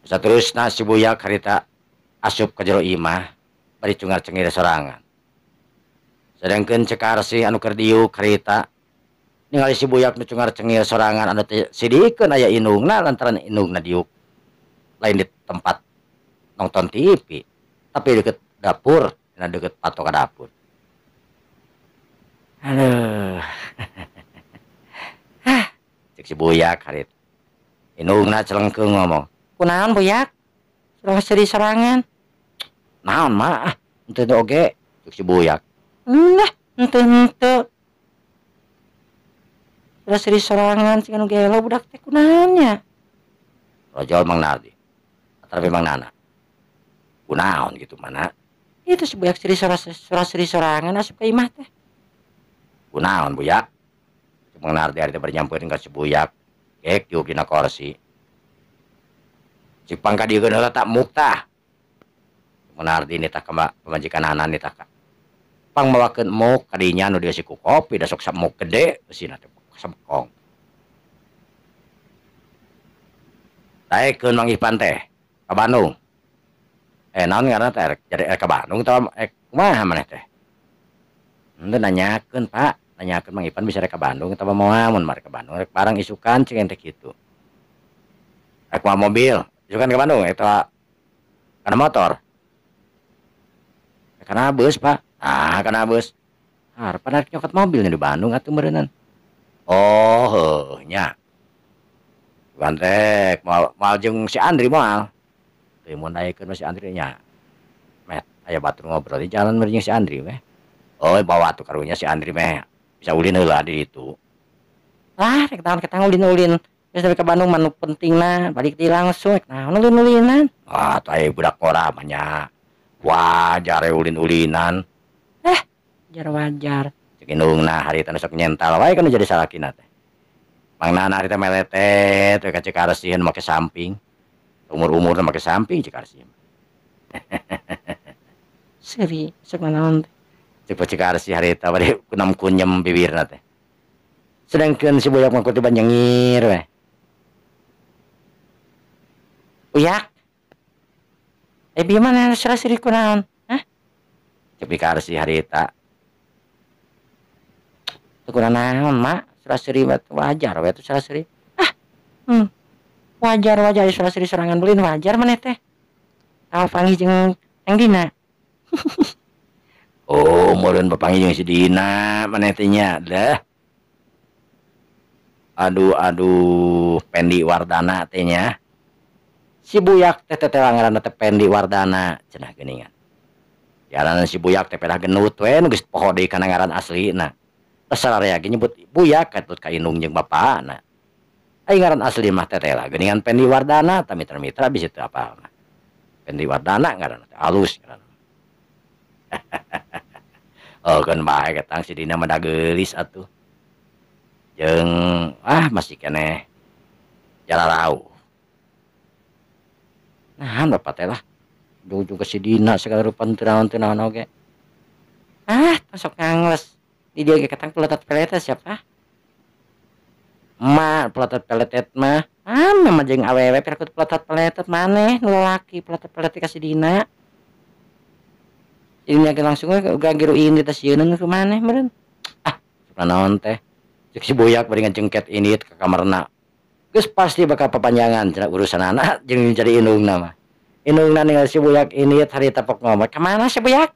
Saterusna si Buyak harita asup ka jero imah bari cungar-cengir sorangan. Sedangkeun Ceu Karsih anu keur diuk harita ningali si Buyak nu cungar-cengir sorangan anu teh sidikeun aya indungna lantaran indungna diuk lain di tempat nonton TV tapi deket dapur, dina deket patok ka dapur. Aduh. Hah, cek si Buyak harita. Indungna celengkeung ngomong. Kunaon Buyak? Surang sedih sorangan. Naon mah? Ah, henteu oge cek si Buyak. Nah, henteu. Surang sedih sorangan sing anu gelo budak teh kunaon nya? Rojol Mang Nardi. Atapi Mang Nana. Kunaon gitu mana? Itu si Buyak sedih surang sedih sorangan asup ka imah teh. Kunaon Buyak? Mang Nardi ari teh bari nyampeurkeun ka si Buyak. Gek diuk dina korsi. Cik pangka dieukeun heula tak muktah. Mang Nardi nitah ka pamajikanana nitah ka. Pang mawakeun muk kadinya nu dieusi ku kopi da sok samuk gede eusina teh sabekong. Daekeun Mang Ipan teh ka Bandung. Naon ngaranna teh jadi ka Bandung atawa kumaha maneh teh? Henteu nanyakeun Pak, nanyakeun Mang Ipan bisa rek ka Bandung atawa moal, mun rek ka Bandung rek barang isukan cing teh kitu. Rek mawa mobil, isukan ka Bandung eta kana motor. Kana bus Pak. Ah, kana bus. Harapan rek nyokot mobilnya di Bandung atuh meureunnan. Oh, heuh nya. Bukan rek moal jeung si Andri moal. Teu mun daekeun mah si Andri nya. Met aya batur ngobrol di jalan meureun jeung si Andri weh. Oh, bawa atuh karunya si Andri meh bisa ulin heula di ditu. Lah, rek naon ketang ulin-ulin. Geus nepi ka Bandung mah nu pentingna balik deui langsung rek naon ulin-ulinan. Ah, tah aya budak ngora mah nya. Wajar ulin-ulinan. Wajar-wajar. Cek indungna harita nu sok nyental wae kan jadi salakina teh. Mang Nana harita meletet we ka Ceu Karsih nu make samping. Umur-umurna make samping Ceu Karsih. Seuri sok nanaon teh. Cek Ceu Karsih harita bade kunam kunyem bibirna teh. Sedangkeun si Buyak mah kutiban nyengir we. Uyak. Bieu mana sera-seri kunaon? Hah? Cek Ceu Karsih harita. Teu kunaon mak, sera-seri mah wajar we atuh sera-seri. Ah. Wajar-wajar sera-seri sorangan belin wajar maneh teh. Tahu panggih jeung Neng Dina. Oh, meureun papanggih jeung si Dina maneh teh nya dah. Aduh aduh, Pendi Wardana teh nya. Si Buyak teh teh ngaranna teh Pendi Wardana cenah geuningan. Jalan si Buyak teh pedah genut we nu geus poho deui kana ngaran aslina. Sararea ge nyebut Buyak katut ka indung jeung bapana. Ai ngaran asli mah teh lah geuningan Pendi Wardana tah mitra-mitra bisi teu apalna. Pendi Wardana ngaranna teh alus ngaranna. Oh keun bae ketang si Dina mah da geulis atuh. Jeung masih keneh jalarauh. Nahan bapak teh lah. Ujung-ujung ke si Dina segala rupa teu naon-teu naon oge. Ah, sok ngangles. Di dia ge ketang peletet-peletet siapa? Emak peletet-peletet mah. Ah, mah jeung awewe piraku peletet-peletet maneh nu lalaki peletet-peletet ka si Dina. Ini ge langsung we gagiru indit teh sieun ku maneh meureun. Ah, sok naon teh. Cek si Buyak bari ngajengket indit ka kamarna. Geus pasti bakal papanjangan cenah urusanana jeung jadi indungna mah. Indungna ningali si Buyak indit harita pok ngomong, "Ka mana si Buyak?"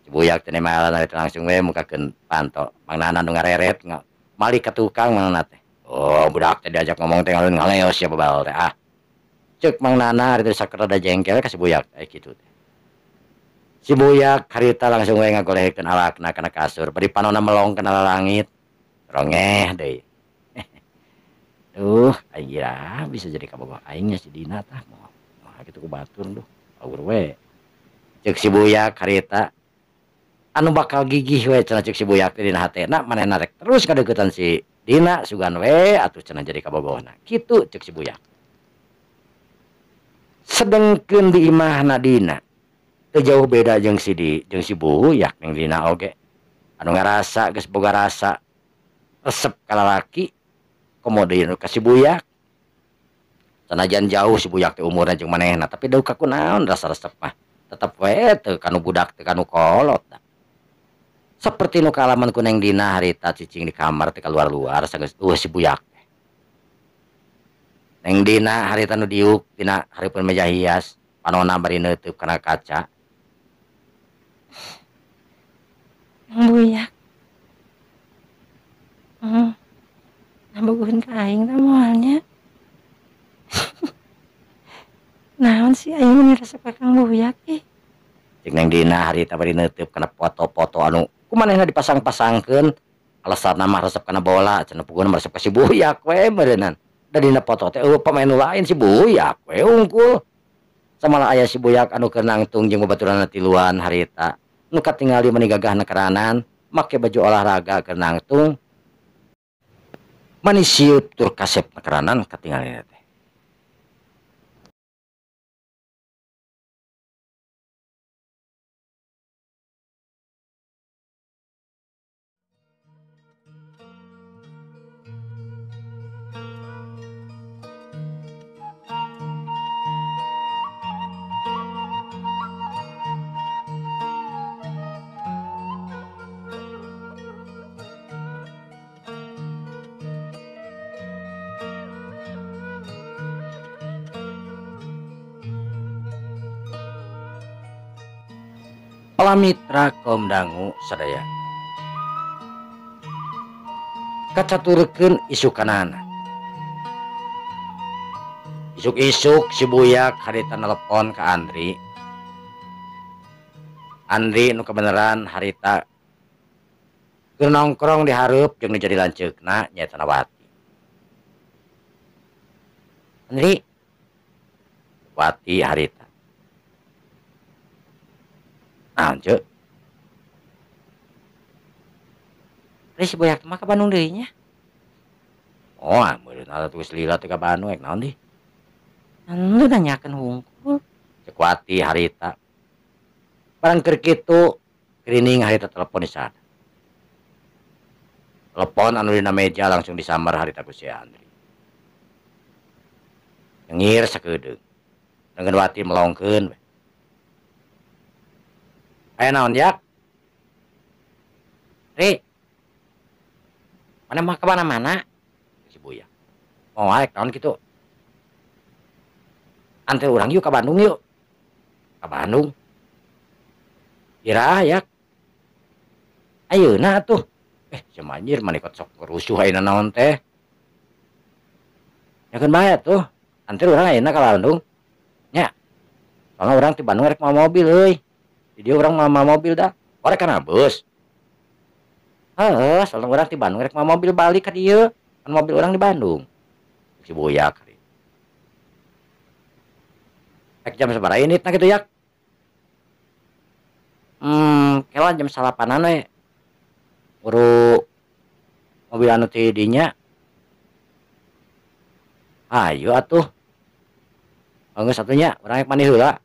Si Buyak teh nemalan harita langsung we mukakeun panto. Mang Nana nu ngareret malik ka tukang Mang Nana teh. Oh, budak teh diajak ngomong teh ngalun ngaleos sia babal teh ah. Ceuk Mang Nana harita sakerada jengkel ka si Buyak teh kitu teh. Si Buyak harita langsung we ngagolehkeun alakna kana kasur, bari panona melong kana lalangit. Rongeh deui. Duh, aing ira bisa jadi kabogoh aing nya si Dina tah moal kitu ku batur duh, aur we. Ceuk si Buyak harita anu bakal gigih we cenah ceuk si Buyak teh dina hatena manehna rek terus kadeuketan si Dina sugan we atuh cenah jadi kabogohna. Kitu ceuk si Buyak. Sedengkeun di imahna Dina teu jauh beda jeung si di jeung si Buyak ning Dina oge anu ngarasa geus boga rasa resep ka lalaki komo deui nu ka si Buyak. Sanajan jauh si Buyak teh umurna jeung manehna tapi deuh ka kunaon rasa resep mah tetep we teu kanu budak teu kanu kolot da. Saperti nu kaalaman ku Neng Dina harita cicing di kamar teh kaluar-luar sanggeus eueuh si Buyak teh. Neng Dina harita nu diuk dina hareupeun meja hias panona bari neutup kana kaca. Buyak. Ngabogoheun ka aing teh moal nya. Naon sih aing meni resep ka Kang Buyak ih. Cek Neng Dina harita bari neutup kana foto-foto anu ku manehna dipasang-pasangkeun alasanna mah resep kana bola cenah puguna mah resep ka si Buyak we meureunnan. Da dina foto teh eueuh pamain nu lain si Buyak we unggul. Samalah aya si Buyak anu keur nangtung jeung babaturanna tiluan harita. Nu katingali meni gagahna keranan make baju olahraga keur nangtung. Mani sieup tur kasep keranan katingalina teh. Palamitra kaum dangu sadaya. Kacaturkeun isukanana. Isuk-isuk si Buyak harita nelpon ka Andri. Andri nu kebeneran harita keur nongkrong di hareup jeung nu jadi lanceukna nyaeta Wati. Andri, Wati harita. Naon ceuk? Ari si Buyak mah ka Bandung deui nya. Oh, meureun atuh geus lila teh ka Bandung rek naon deui? Anu nanyakeun hungkul. Ceuk Wati harita. Barang keur kitu gerining harita telepon di sana. Telepon anu dina meja langsung disambar harita ku si Andri. Nyengir sakedeung. Dengan Wati melongkeun we. Aya naon yak? Ri. Mana mah ka mana-mana? Si Buya. Mau arek naon kitu? Anter urang yuk ka Bandung yuk. Ka Bandung. Iraha yak. Ayeuna atuh. Sia anjir maneh sok rusuh ayeuna naon teh. Nyakeun bae atuh. Anter urang ayeuna ka Bandung. Nya. Soalna urang ti Bandung rek mawa mobil euy. Di dieu urang mawa mobil dah. Orek kana bus. Heeh, soalna urang ti Bandung rek mawa mobil balik ka dieu. Kan mobil urang di Bandung. Si Buyak. Rek jam sabaraha inditna kitu yak? Kela jam salapanan we. Buru mobil anu ti dinya. Ayo atuh. Geus atuh nya, urang rek mandi heula.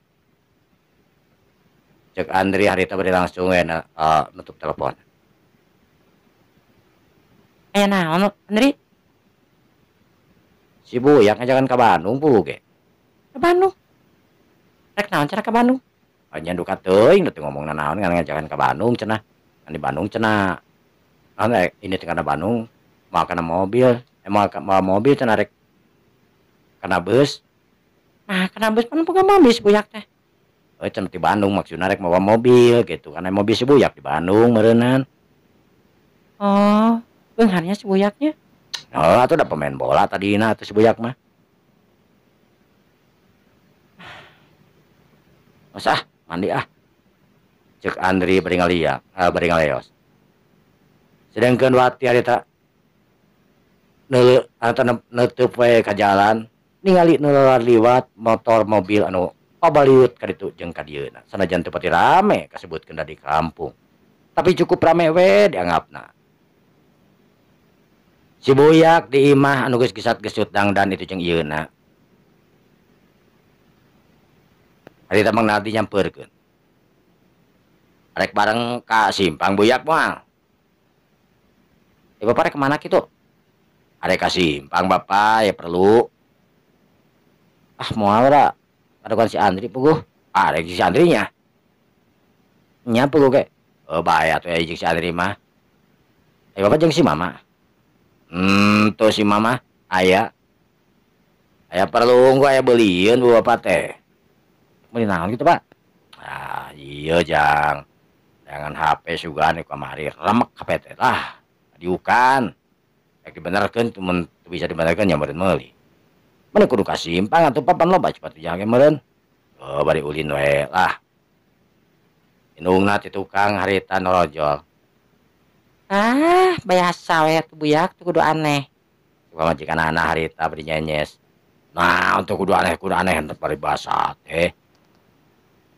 Cek Andri harita bari langsung we nutup telepon. Aya naon Andri? Si Buyak ngajakan ka Bandung puguh ge. Ka Bandung? Rek naon cenah ka Bandung? Nya duka teuing teu ngomongna naon ngan ngajakan ka Bandung cenah. Kan di Bandung cenah. Naon rek ini teh kana Bandung moal kana mobil, moal mobil cenah rek kana bus. Nah, kana bus pan boga mobil si Buyak teh. Cenah di Bandung maksudna rek mawa mobil gitu. Karena mobil si Buyak di Bandung meureunnan. Oh, beungharnya si Buyaknya. Oh, atuh da pemain bola tadina atuh si Buyak mah. Geus ah, mandi ah. Ceuk Andri bari ngaliak, bari ngaleos. Sedangkeun Wati harita neuleuh atau neuteub we ka jalan, ningali nu liwat motor mobil anu pabaliut ka ditu jeung ka dieuna. Sanajan teu pati rame kasebutkeun da di kampung. Tapi cukup rame we dianggapna. Si Buyak di imah anu geus gesat-gesut dangdan itu jeung ieuna. Harita Mang Nardi nyampeurkeun. Arek bareng ka simpang Buyak moal. Bapak rek kemana kitu? Arek ka simpang Bapak ya perlu. Ah moal da. Adukan si Andri puguh. Ah rek si Andrinya. Nya puguh ge. Oh bae atuh ya jeung si Andri mah. Bapak jeung si Mama. Tuh si Mama aya. Aya perlu unggul aya beulieun bu Bapak teh. Meuli naon kitu Pak? Ah iya jang. Jangan HP sugan kamari remek HP teh lah. Diukan. Rek dibenerkeun mun teu bisa dibenerkeun nya meureun meuli. Mana kudu ka simpang atuh papan loba cepat jangan meureun. Oh bari ulin we lah. Indungna ti tukang harita norojol. Ah, biasa we atuh Buyak teu kudu aneh. Tukang majikan anak harita bari nyenyes. Nah, untuk kudu aneh henteu paribasa teh.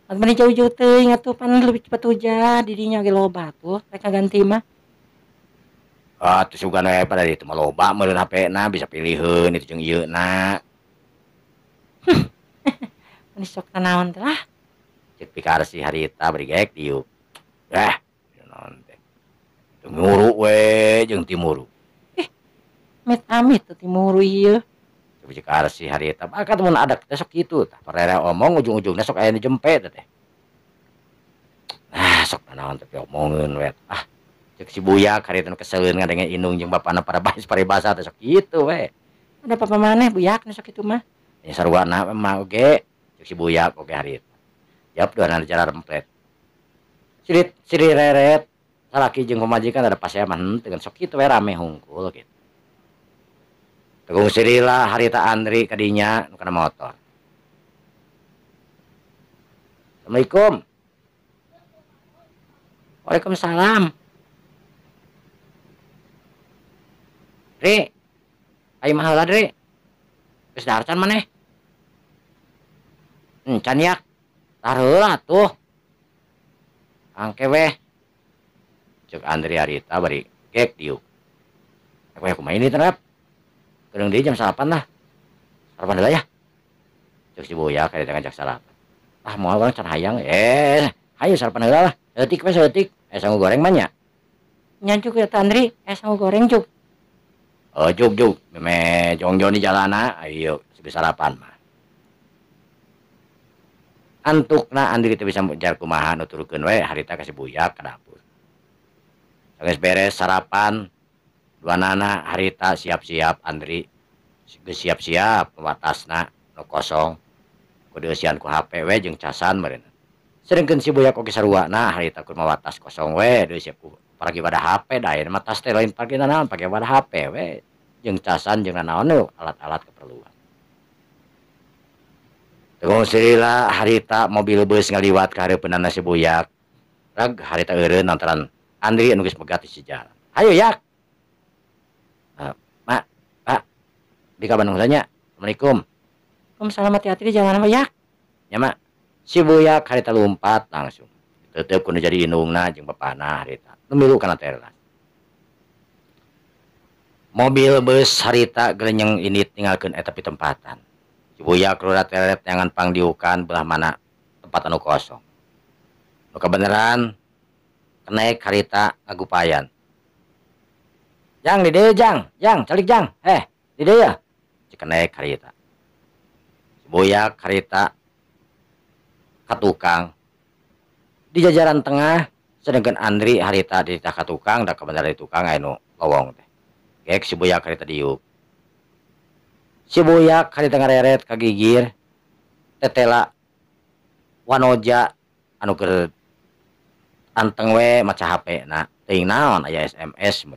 Meni jauh-jauh teuing atuh pan leuwih cepat hujan di dinya ge loba atuh rek ngaganti mah. Ah, teu sugan we pada ditu mah loba meureun HP-na bisa piliheun itu jeung ieu-na. Meni sok nanaon teh lah. Ceuk pikarsi harita bari geek diuk. Naon teh. Teu nguru we jeung timuru. Amit-amit teu timuru ieu. Cek arsi harita bakat mun ada teh sok kitu tah parere omong ujung-ujungna sok aya nu jempe teh. Ah sok nanaon teh omongeun we. Ah cek si Buyak harita nu keseleun ngadenge indung jeung bapana pada bahas paribasa teh sok kitu we. Ada papa maneh Buyak nu sok kitu mah. Nya sarwana mah oge cek si Buyak oge harita. Jawab dua cara remplet. Silih reret salaki jeung pamajikan ada pasea mah henteu kan sok kitu we rame hungkul gitu. Tegung silila harita Andri kadinya nu kana motor. Assalamualaikum. Waalaikumsalam. Dri, ayo mah heula Dri. Geus dahar can maneh? Can yak. Dahar heula atuh. Angke weh. Cek Andri harita bari gek diuk. Aku kumaha ini terap. Kedeung deui jam 8 lah. Sarapan heula ya. Cek si Boya ka ngajak sarapan. Ah moal urang can hayang. Hayu sarapan heula lah. Saeutik we saeutik. Sangu goreng mah nya. Nya juk ya Andri, sangu goreng juk. Oh juk juk, meme jongjon di jalana, ayo geus sarapan mah. Antukna Andri teu bisa jar kumaha nuturkeun we harita ka si Buyak ka dapur. Geus beres sarapan, duanana harita siap-siap Andri geus siap-siap watasna nu kosong. Kudu eusian ku HP we jeung casan meureun. Sedengkeun si Buyak oge saruana harita kur mawa tas kosong we deui siap ku paragi pada HP da ayeuna mah tas teh lain pake nanaon pake pada HP we jeung casan jeung nanaon we alat-alat keperluan. Tegung silila harita mobil bus ngaliwat ka hareupeunana si Buyak. Rag harita eureun lantaran Andri anu geus megat di si jalan. Hayu yak. Mak, Pak. Di ka Bandung heula nya. Assalamualaikum. Waalaikumsalam, hati-hati di jalan mah yak. Nya mak. Si Buyak harita lumpat langsung. Tetep kudu jadi indungna jeung bapana harita. Nu milu kana teras. Mobil bus harita gelenyeng indit ninggalkeun eta pitempatan. Si Buyak rura teret nyangan pangdiukan belah mana tempat anu kosong. Nu kabeneran kenaik harita ngagupayan. Jang di dieu jang, jang calik jang. Di dieu ya. Cek kenaik harita. Si Buyak harita ka tukang. Di jajaran tengah sedangkan Andri harita dititah ka tukang da kabeneran di tukang aya nu lowong teh. Gek si Buyak harita diuk. Si Buyak harita ngareret ka gigir tetela wanoja anu keur anteng we maca HP na teuing naon aya SMS.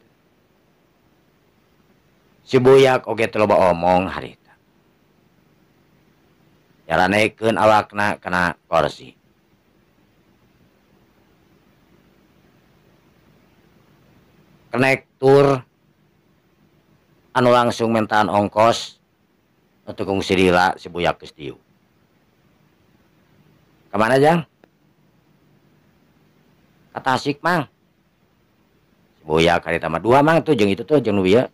Si Buyak oge teu loba omong harita. Jalanekeun awakna kana kursi. Kenek tur anu langsung mentaan ongkos nu si Lila si Buyak geus diuk. Ka mana jang? Ka Tasik mang. Si Buyak harita mah dua mang tuh jeung itu tuh jeung nu ieu.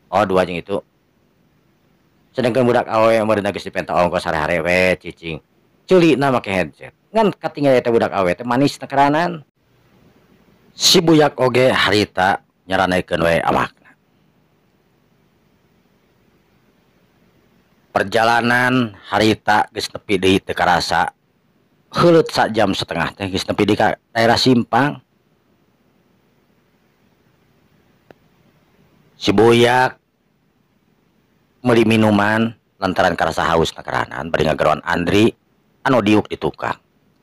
Oh dua jeung itu. Sedangkan budak awewe meureun geus dipenta ongkos hare-hare we cicing. Ceulina make headset. Ngan katingal eta budak awewe teh manis nekeranan. Si Buyak oge harita nyaranaikeun we awakna. Perjalanan harita geus nepi deui teu karasa. Heuleut sajam setengah teh geus nepi di ka daerah Simpang. Si Buyak meuli minuman lantaran karasa haus nakeranan bari ngageroan Andri anu diuk di tukang.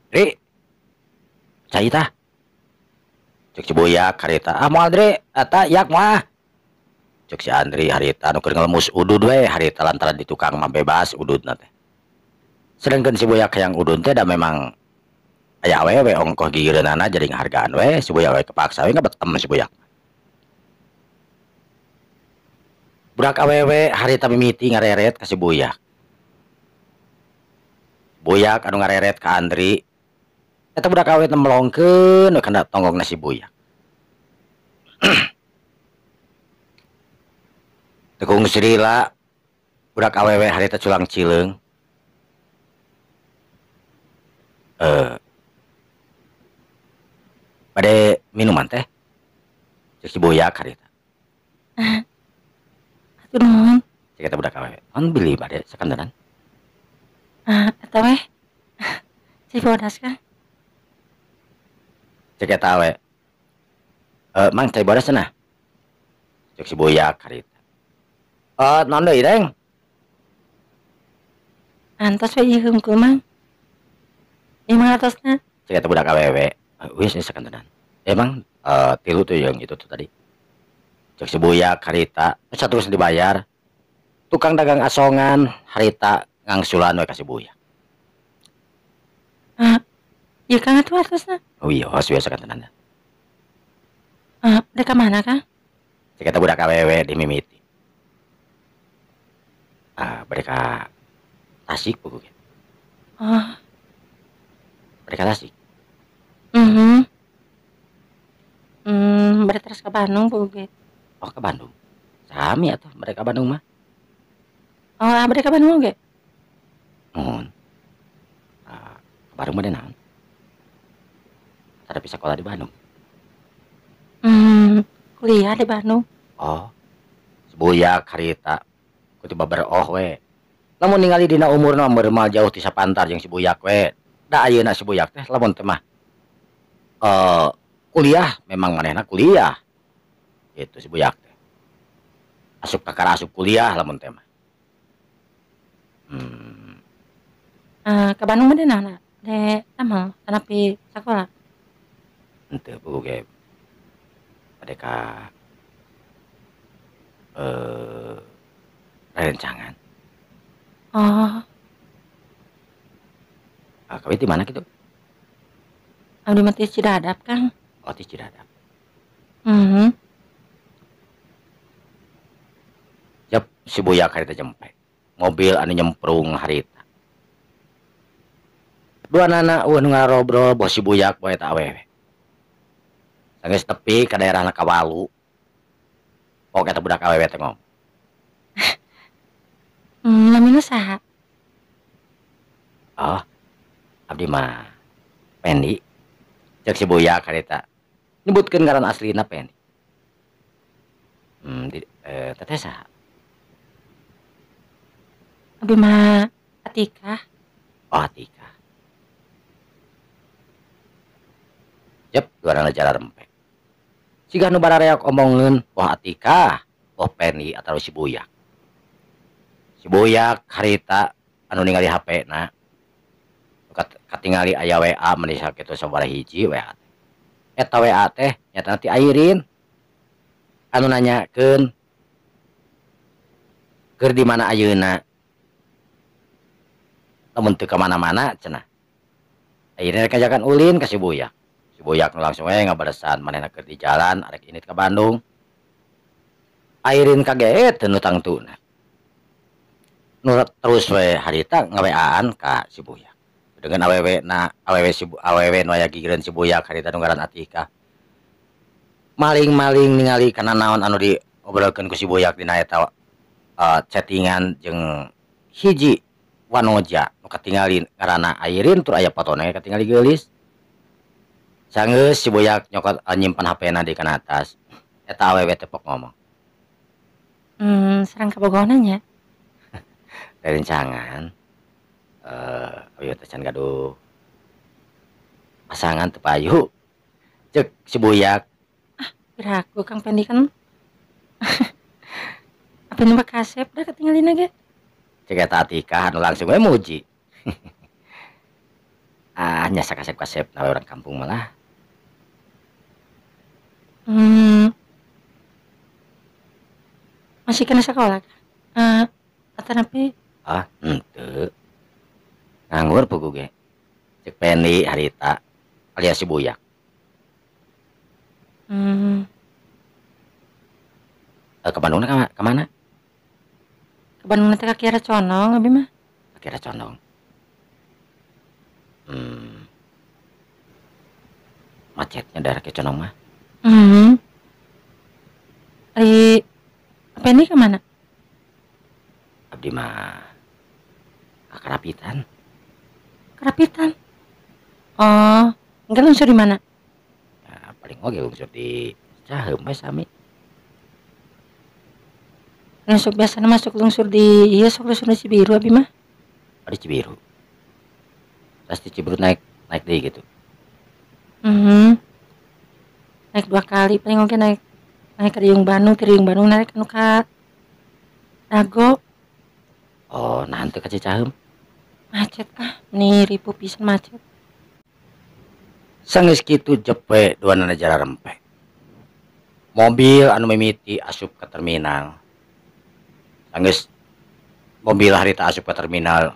Dri, cai tah. Cek si Buyak harita, ah moal Dri, eta yak moal. Cek si Andri harita anu keur ngelemus udud we harita lantaran di tukang mah bebas ududna teh. Sedangkan si Buyak hayang udud teh da memang aya awewe ongkoh gigireunana jadi ngahargaan we si Buyak we kepaksa we ngabetem si Buyak. Budak awewe harita mimiti ngareret ka si Buyak. Buyak anu ngareret ka Andri. Eta budak awewe teh melongkeun we kana tonggongna si Buyak. Tekung sirila budak awewe harita culang cileung. Bade minuman teh. Cek si Buyak harita. Atuh nuhun. Cek eta budak awewe. On beli bade sakandaran. Eta weh. Cai bodas kan? Cek eta awe. Mang cai bodas cenah. Cek si Buyak harita. Naon deui Deng? Antos we ieu hungkul mang. Ieu mah atosna. Cek eta budak awewe. Wis sakantenan. Emang tilu tuh yang itu tuh tadi. Cek si Buyak harita terus dibayar. Tukang dagang asongan harita ngangsulan we ka si Buyak. Ieu Kang atuh artosna. Oh iya, biasa sakantenan. Dek ka mana Kang? Cek eta budak awewe di mimiti. Bade ka Tasik puguh ge. Oh. Bade ka Tasik. Bade terus ke Bandung puguh ge. Oh, ke Bandung. Sami atuh bade ka Bandung mah. Oh, bade ka Bandung oge? Muhun. Ka Bandung bade naon? Tadapi sakola di Bandung. Kuliah di Bandung. Oh. Si Buyak harita ku tiba beroh we. Lamun ningali dina umurna meureun jauh ti sapantar jeung si Buyak we. Da ayeuna si Buyak teh lamun teh mah kuliah memang manehna kuliah. Gitu si Buyak teh. Asup kakara asup kuliah lamun teh mah. Ka Bandung mah naon? De damel tanapi sakola. Henteu puguh ge. Bade ka rerencangan. Oh. Kawin di mana gitu? Abdi mah ti Cidadap, Kang. Oh, ti Cidadap. Jep, si Buyak harita jempe. Mobil anu nyemprung harita. Dua nana eueuh nu ngarobrol boh si Buyak boh eta awewe. Sanggeus tepi ka daerahna Kawalu. Pok eta budak awewe teh ngomong. Namina saha? Oh, abdi mah Pendi. Cek si Buyak harita. Nyebutkeun ngaran aslina Pendi. Teteh saha? Abdi mah Atika. Oh, Atika. Jep, duanana jararempe. Siga nu barareak omongeun boh Atika, boh Pendi atawa si Buyak. Si Buyak harita anu ningali HP-na. Katingali aya WA meni sakitu sabaraha hiji WA teh. Eta WA teh nyatana ti Airin. Anu nanyakeun keur di mana ayeuna. Lamun teu ka mana-mana cenah. Airin rek ngajakan ulin ka si Buyak. Si Buyak nu langsung we ngabalesan manehna keur di jalan arek indit ka Bandung. Airin kaget teu nu tangtuna. Nu terus we harita nga-WA-an ka si Buyak. Dengan awewe na awewe si awewe nu aya gigireun si Buyak harita nu ngaran Atika. Maling-maling ningali kana naon anu diobrolkeun ku si Buyak dina eta chattingan jeung hiji wanoja nu katingali ngaranna Airin tur aya fotona katingali geulis. Sanggeus si Buyak nyokot nyimpen HP-na di kana tas. Eta awewe teh pok ngomong. Sareng kabogohna nya. Rerencangan. Ayo teh can gaduh pasangan teu payu. Cek si Buyak. Ah, piraku Kang Pendi kan. Apa nu kasep da katingalina ge. Cek eta Atika anu langsung we muji. Ah, nya sakasep-kasep na orang kampung malah. Masih kena sekolah kah? Atanapi? Ah, henteu. Nganggur puguh ge. Cek Pendi harita alias si Buyak. Ke Bandungna ka mana? Ke Bandungna teh ka Kiara Condong abi mah. Ka Kiara Condong. Macetnya daerah Kiara Condong mah. Ari Pendi ka mana? Abdi mah ka Karapitan. Karapitan? Oh, engke lungsur di mana? Ya, paling oge lungsur di Caheum we sami. Lungsur biasana masuk lungsur di ieu sok lungsur di Cibiru abi mah. Oh, di Cibiru. Terus di Cibiru naik deui gitu. Naik 2 kali paling oge naik ke Riung Bandung, ti Riung Bandung naik anu ka Dago. Oh, nah henteu ka Cicaheum. Macet ah, meni ripuh pisan macet. Sanggeus kitu jepe duanana jararempe. Mobil anu mimiti asup ka terminal. Sanggeus mobil harita asup ka terminal.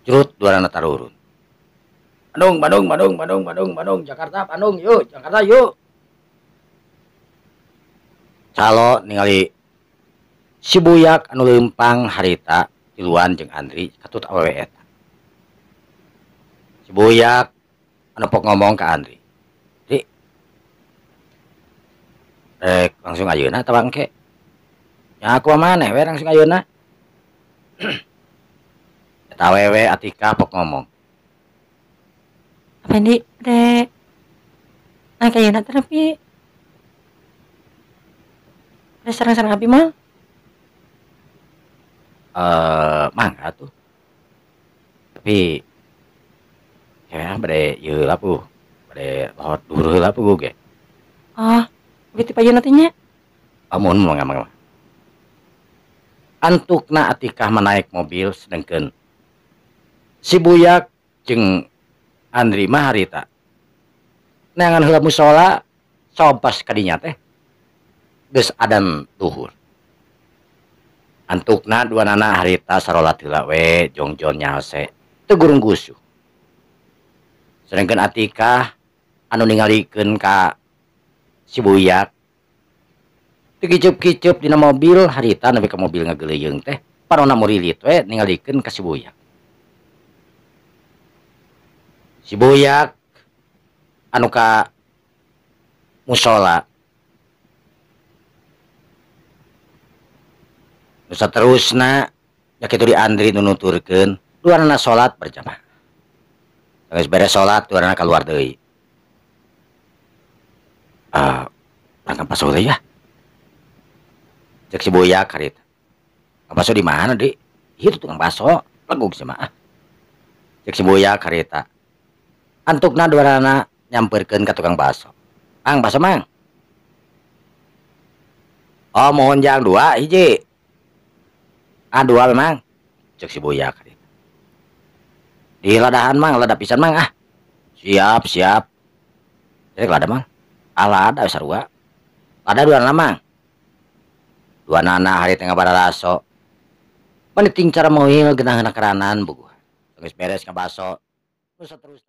Jurut duanana tarurun. Bandung, Bandung, Bandung, Bandung, Bandung, Bandung, Jakarta, Bandung, yuk, Jakarta, yuk. Calo ningali si Buyak anu leumpang harita tiluan jeung Andri katut awewe eta. Si Buyak anu pok ngomong ka Andri. Di rek langsung ayeuna tah bangke. Ya aku maneh we langsung ayeuna. Eta awewe Atika pok ngomong. Apa di rek naik ayeuna teh tapi rek sareng-sareng abi mah. Mangga tuh. Tapi kayaknya bade ieu heula puh. Bade lohot duhur heula puh ge. Oh, abi ti payun teh nya. Amun mangga mangga. Antukna Atikah menaik mobil sedengkeun si Buyak jeung Andri mah harita. Neangan heula musola sopas kadinya teh geus adan duhur. Antukna duanana harita sarolat heula we jongjon nyalse teu gurung gusuh. Sedengkeun Atikah anu ningalikeun ka si Buyak teu kiceup-kiceup dina mobil harita nepi ka mobil ngageleuyeung teh parona murilit we ningalikeun ka si Buyak. Si Buyak anu ka musola nu saterusna nya kitu di Andri nu nuturkeun duanana salat berjamaah. Geus beres salat duanana kaluar deui. Rangkam paso deui ya. Cek si Buyak harita. Tukang baso di mana, Dik? Ieu tukang baso, legug sia mah. Cek si Buyak harita. Antukna duanana nyamperkeun ka tukang baso. Mang, baso mang. Oh, mohon jang 2 hiji. Ah, 2 memang. Cek si Buyak harita. Di ladahan mang, lada pisan mang ah. Siap, siap. Jadi lada mang. Ah, lada sarua. Lada duanana mang. Duanana hari tengah bararaso. Meniting cara moil genah-genah keranan buguhan. Geus beres ngabaso. Terus terus.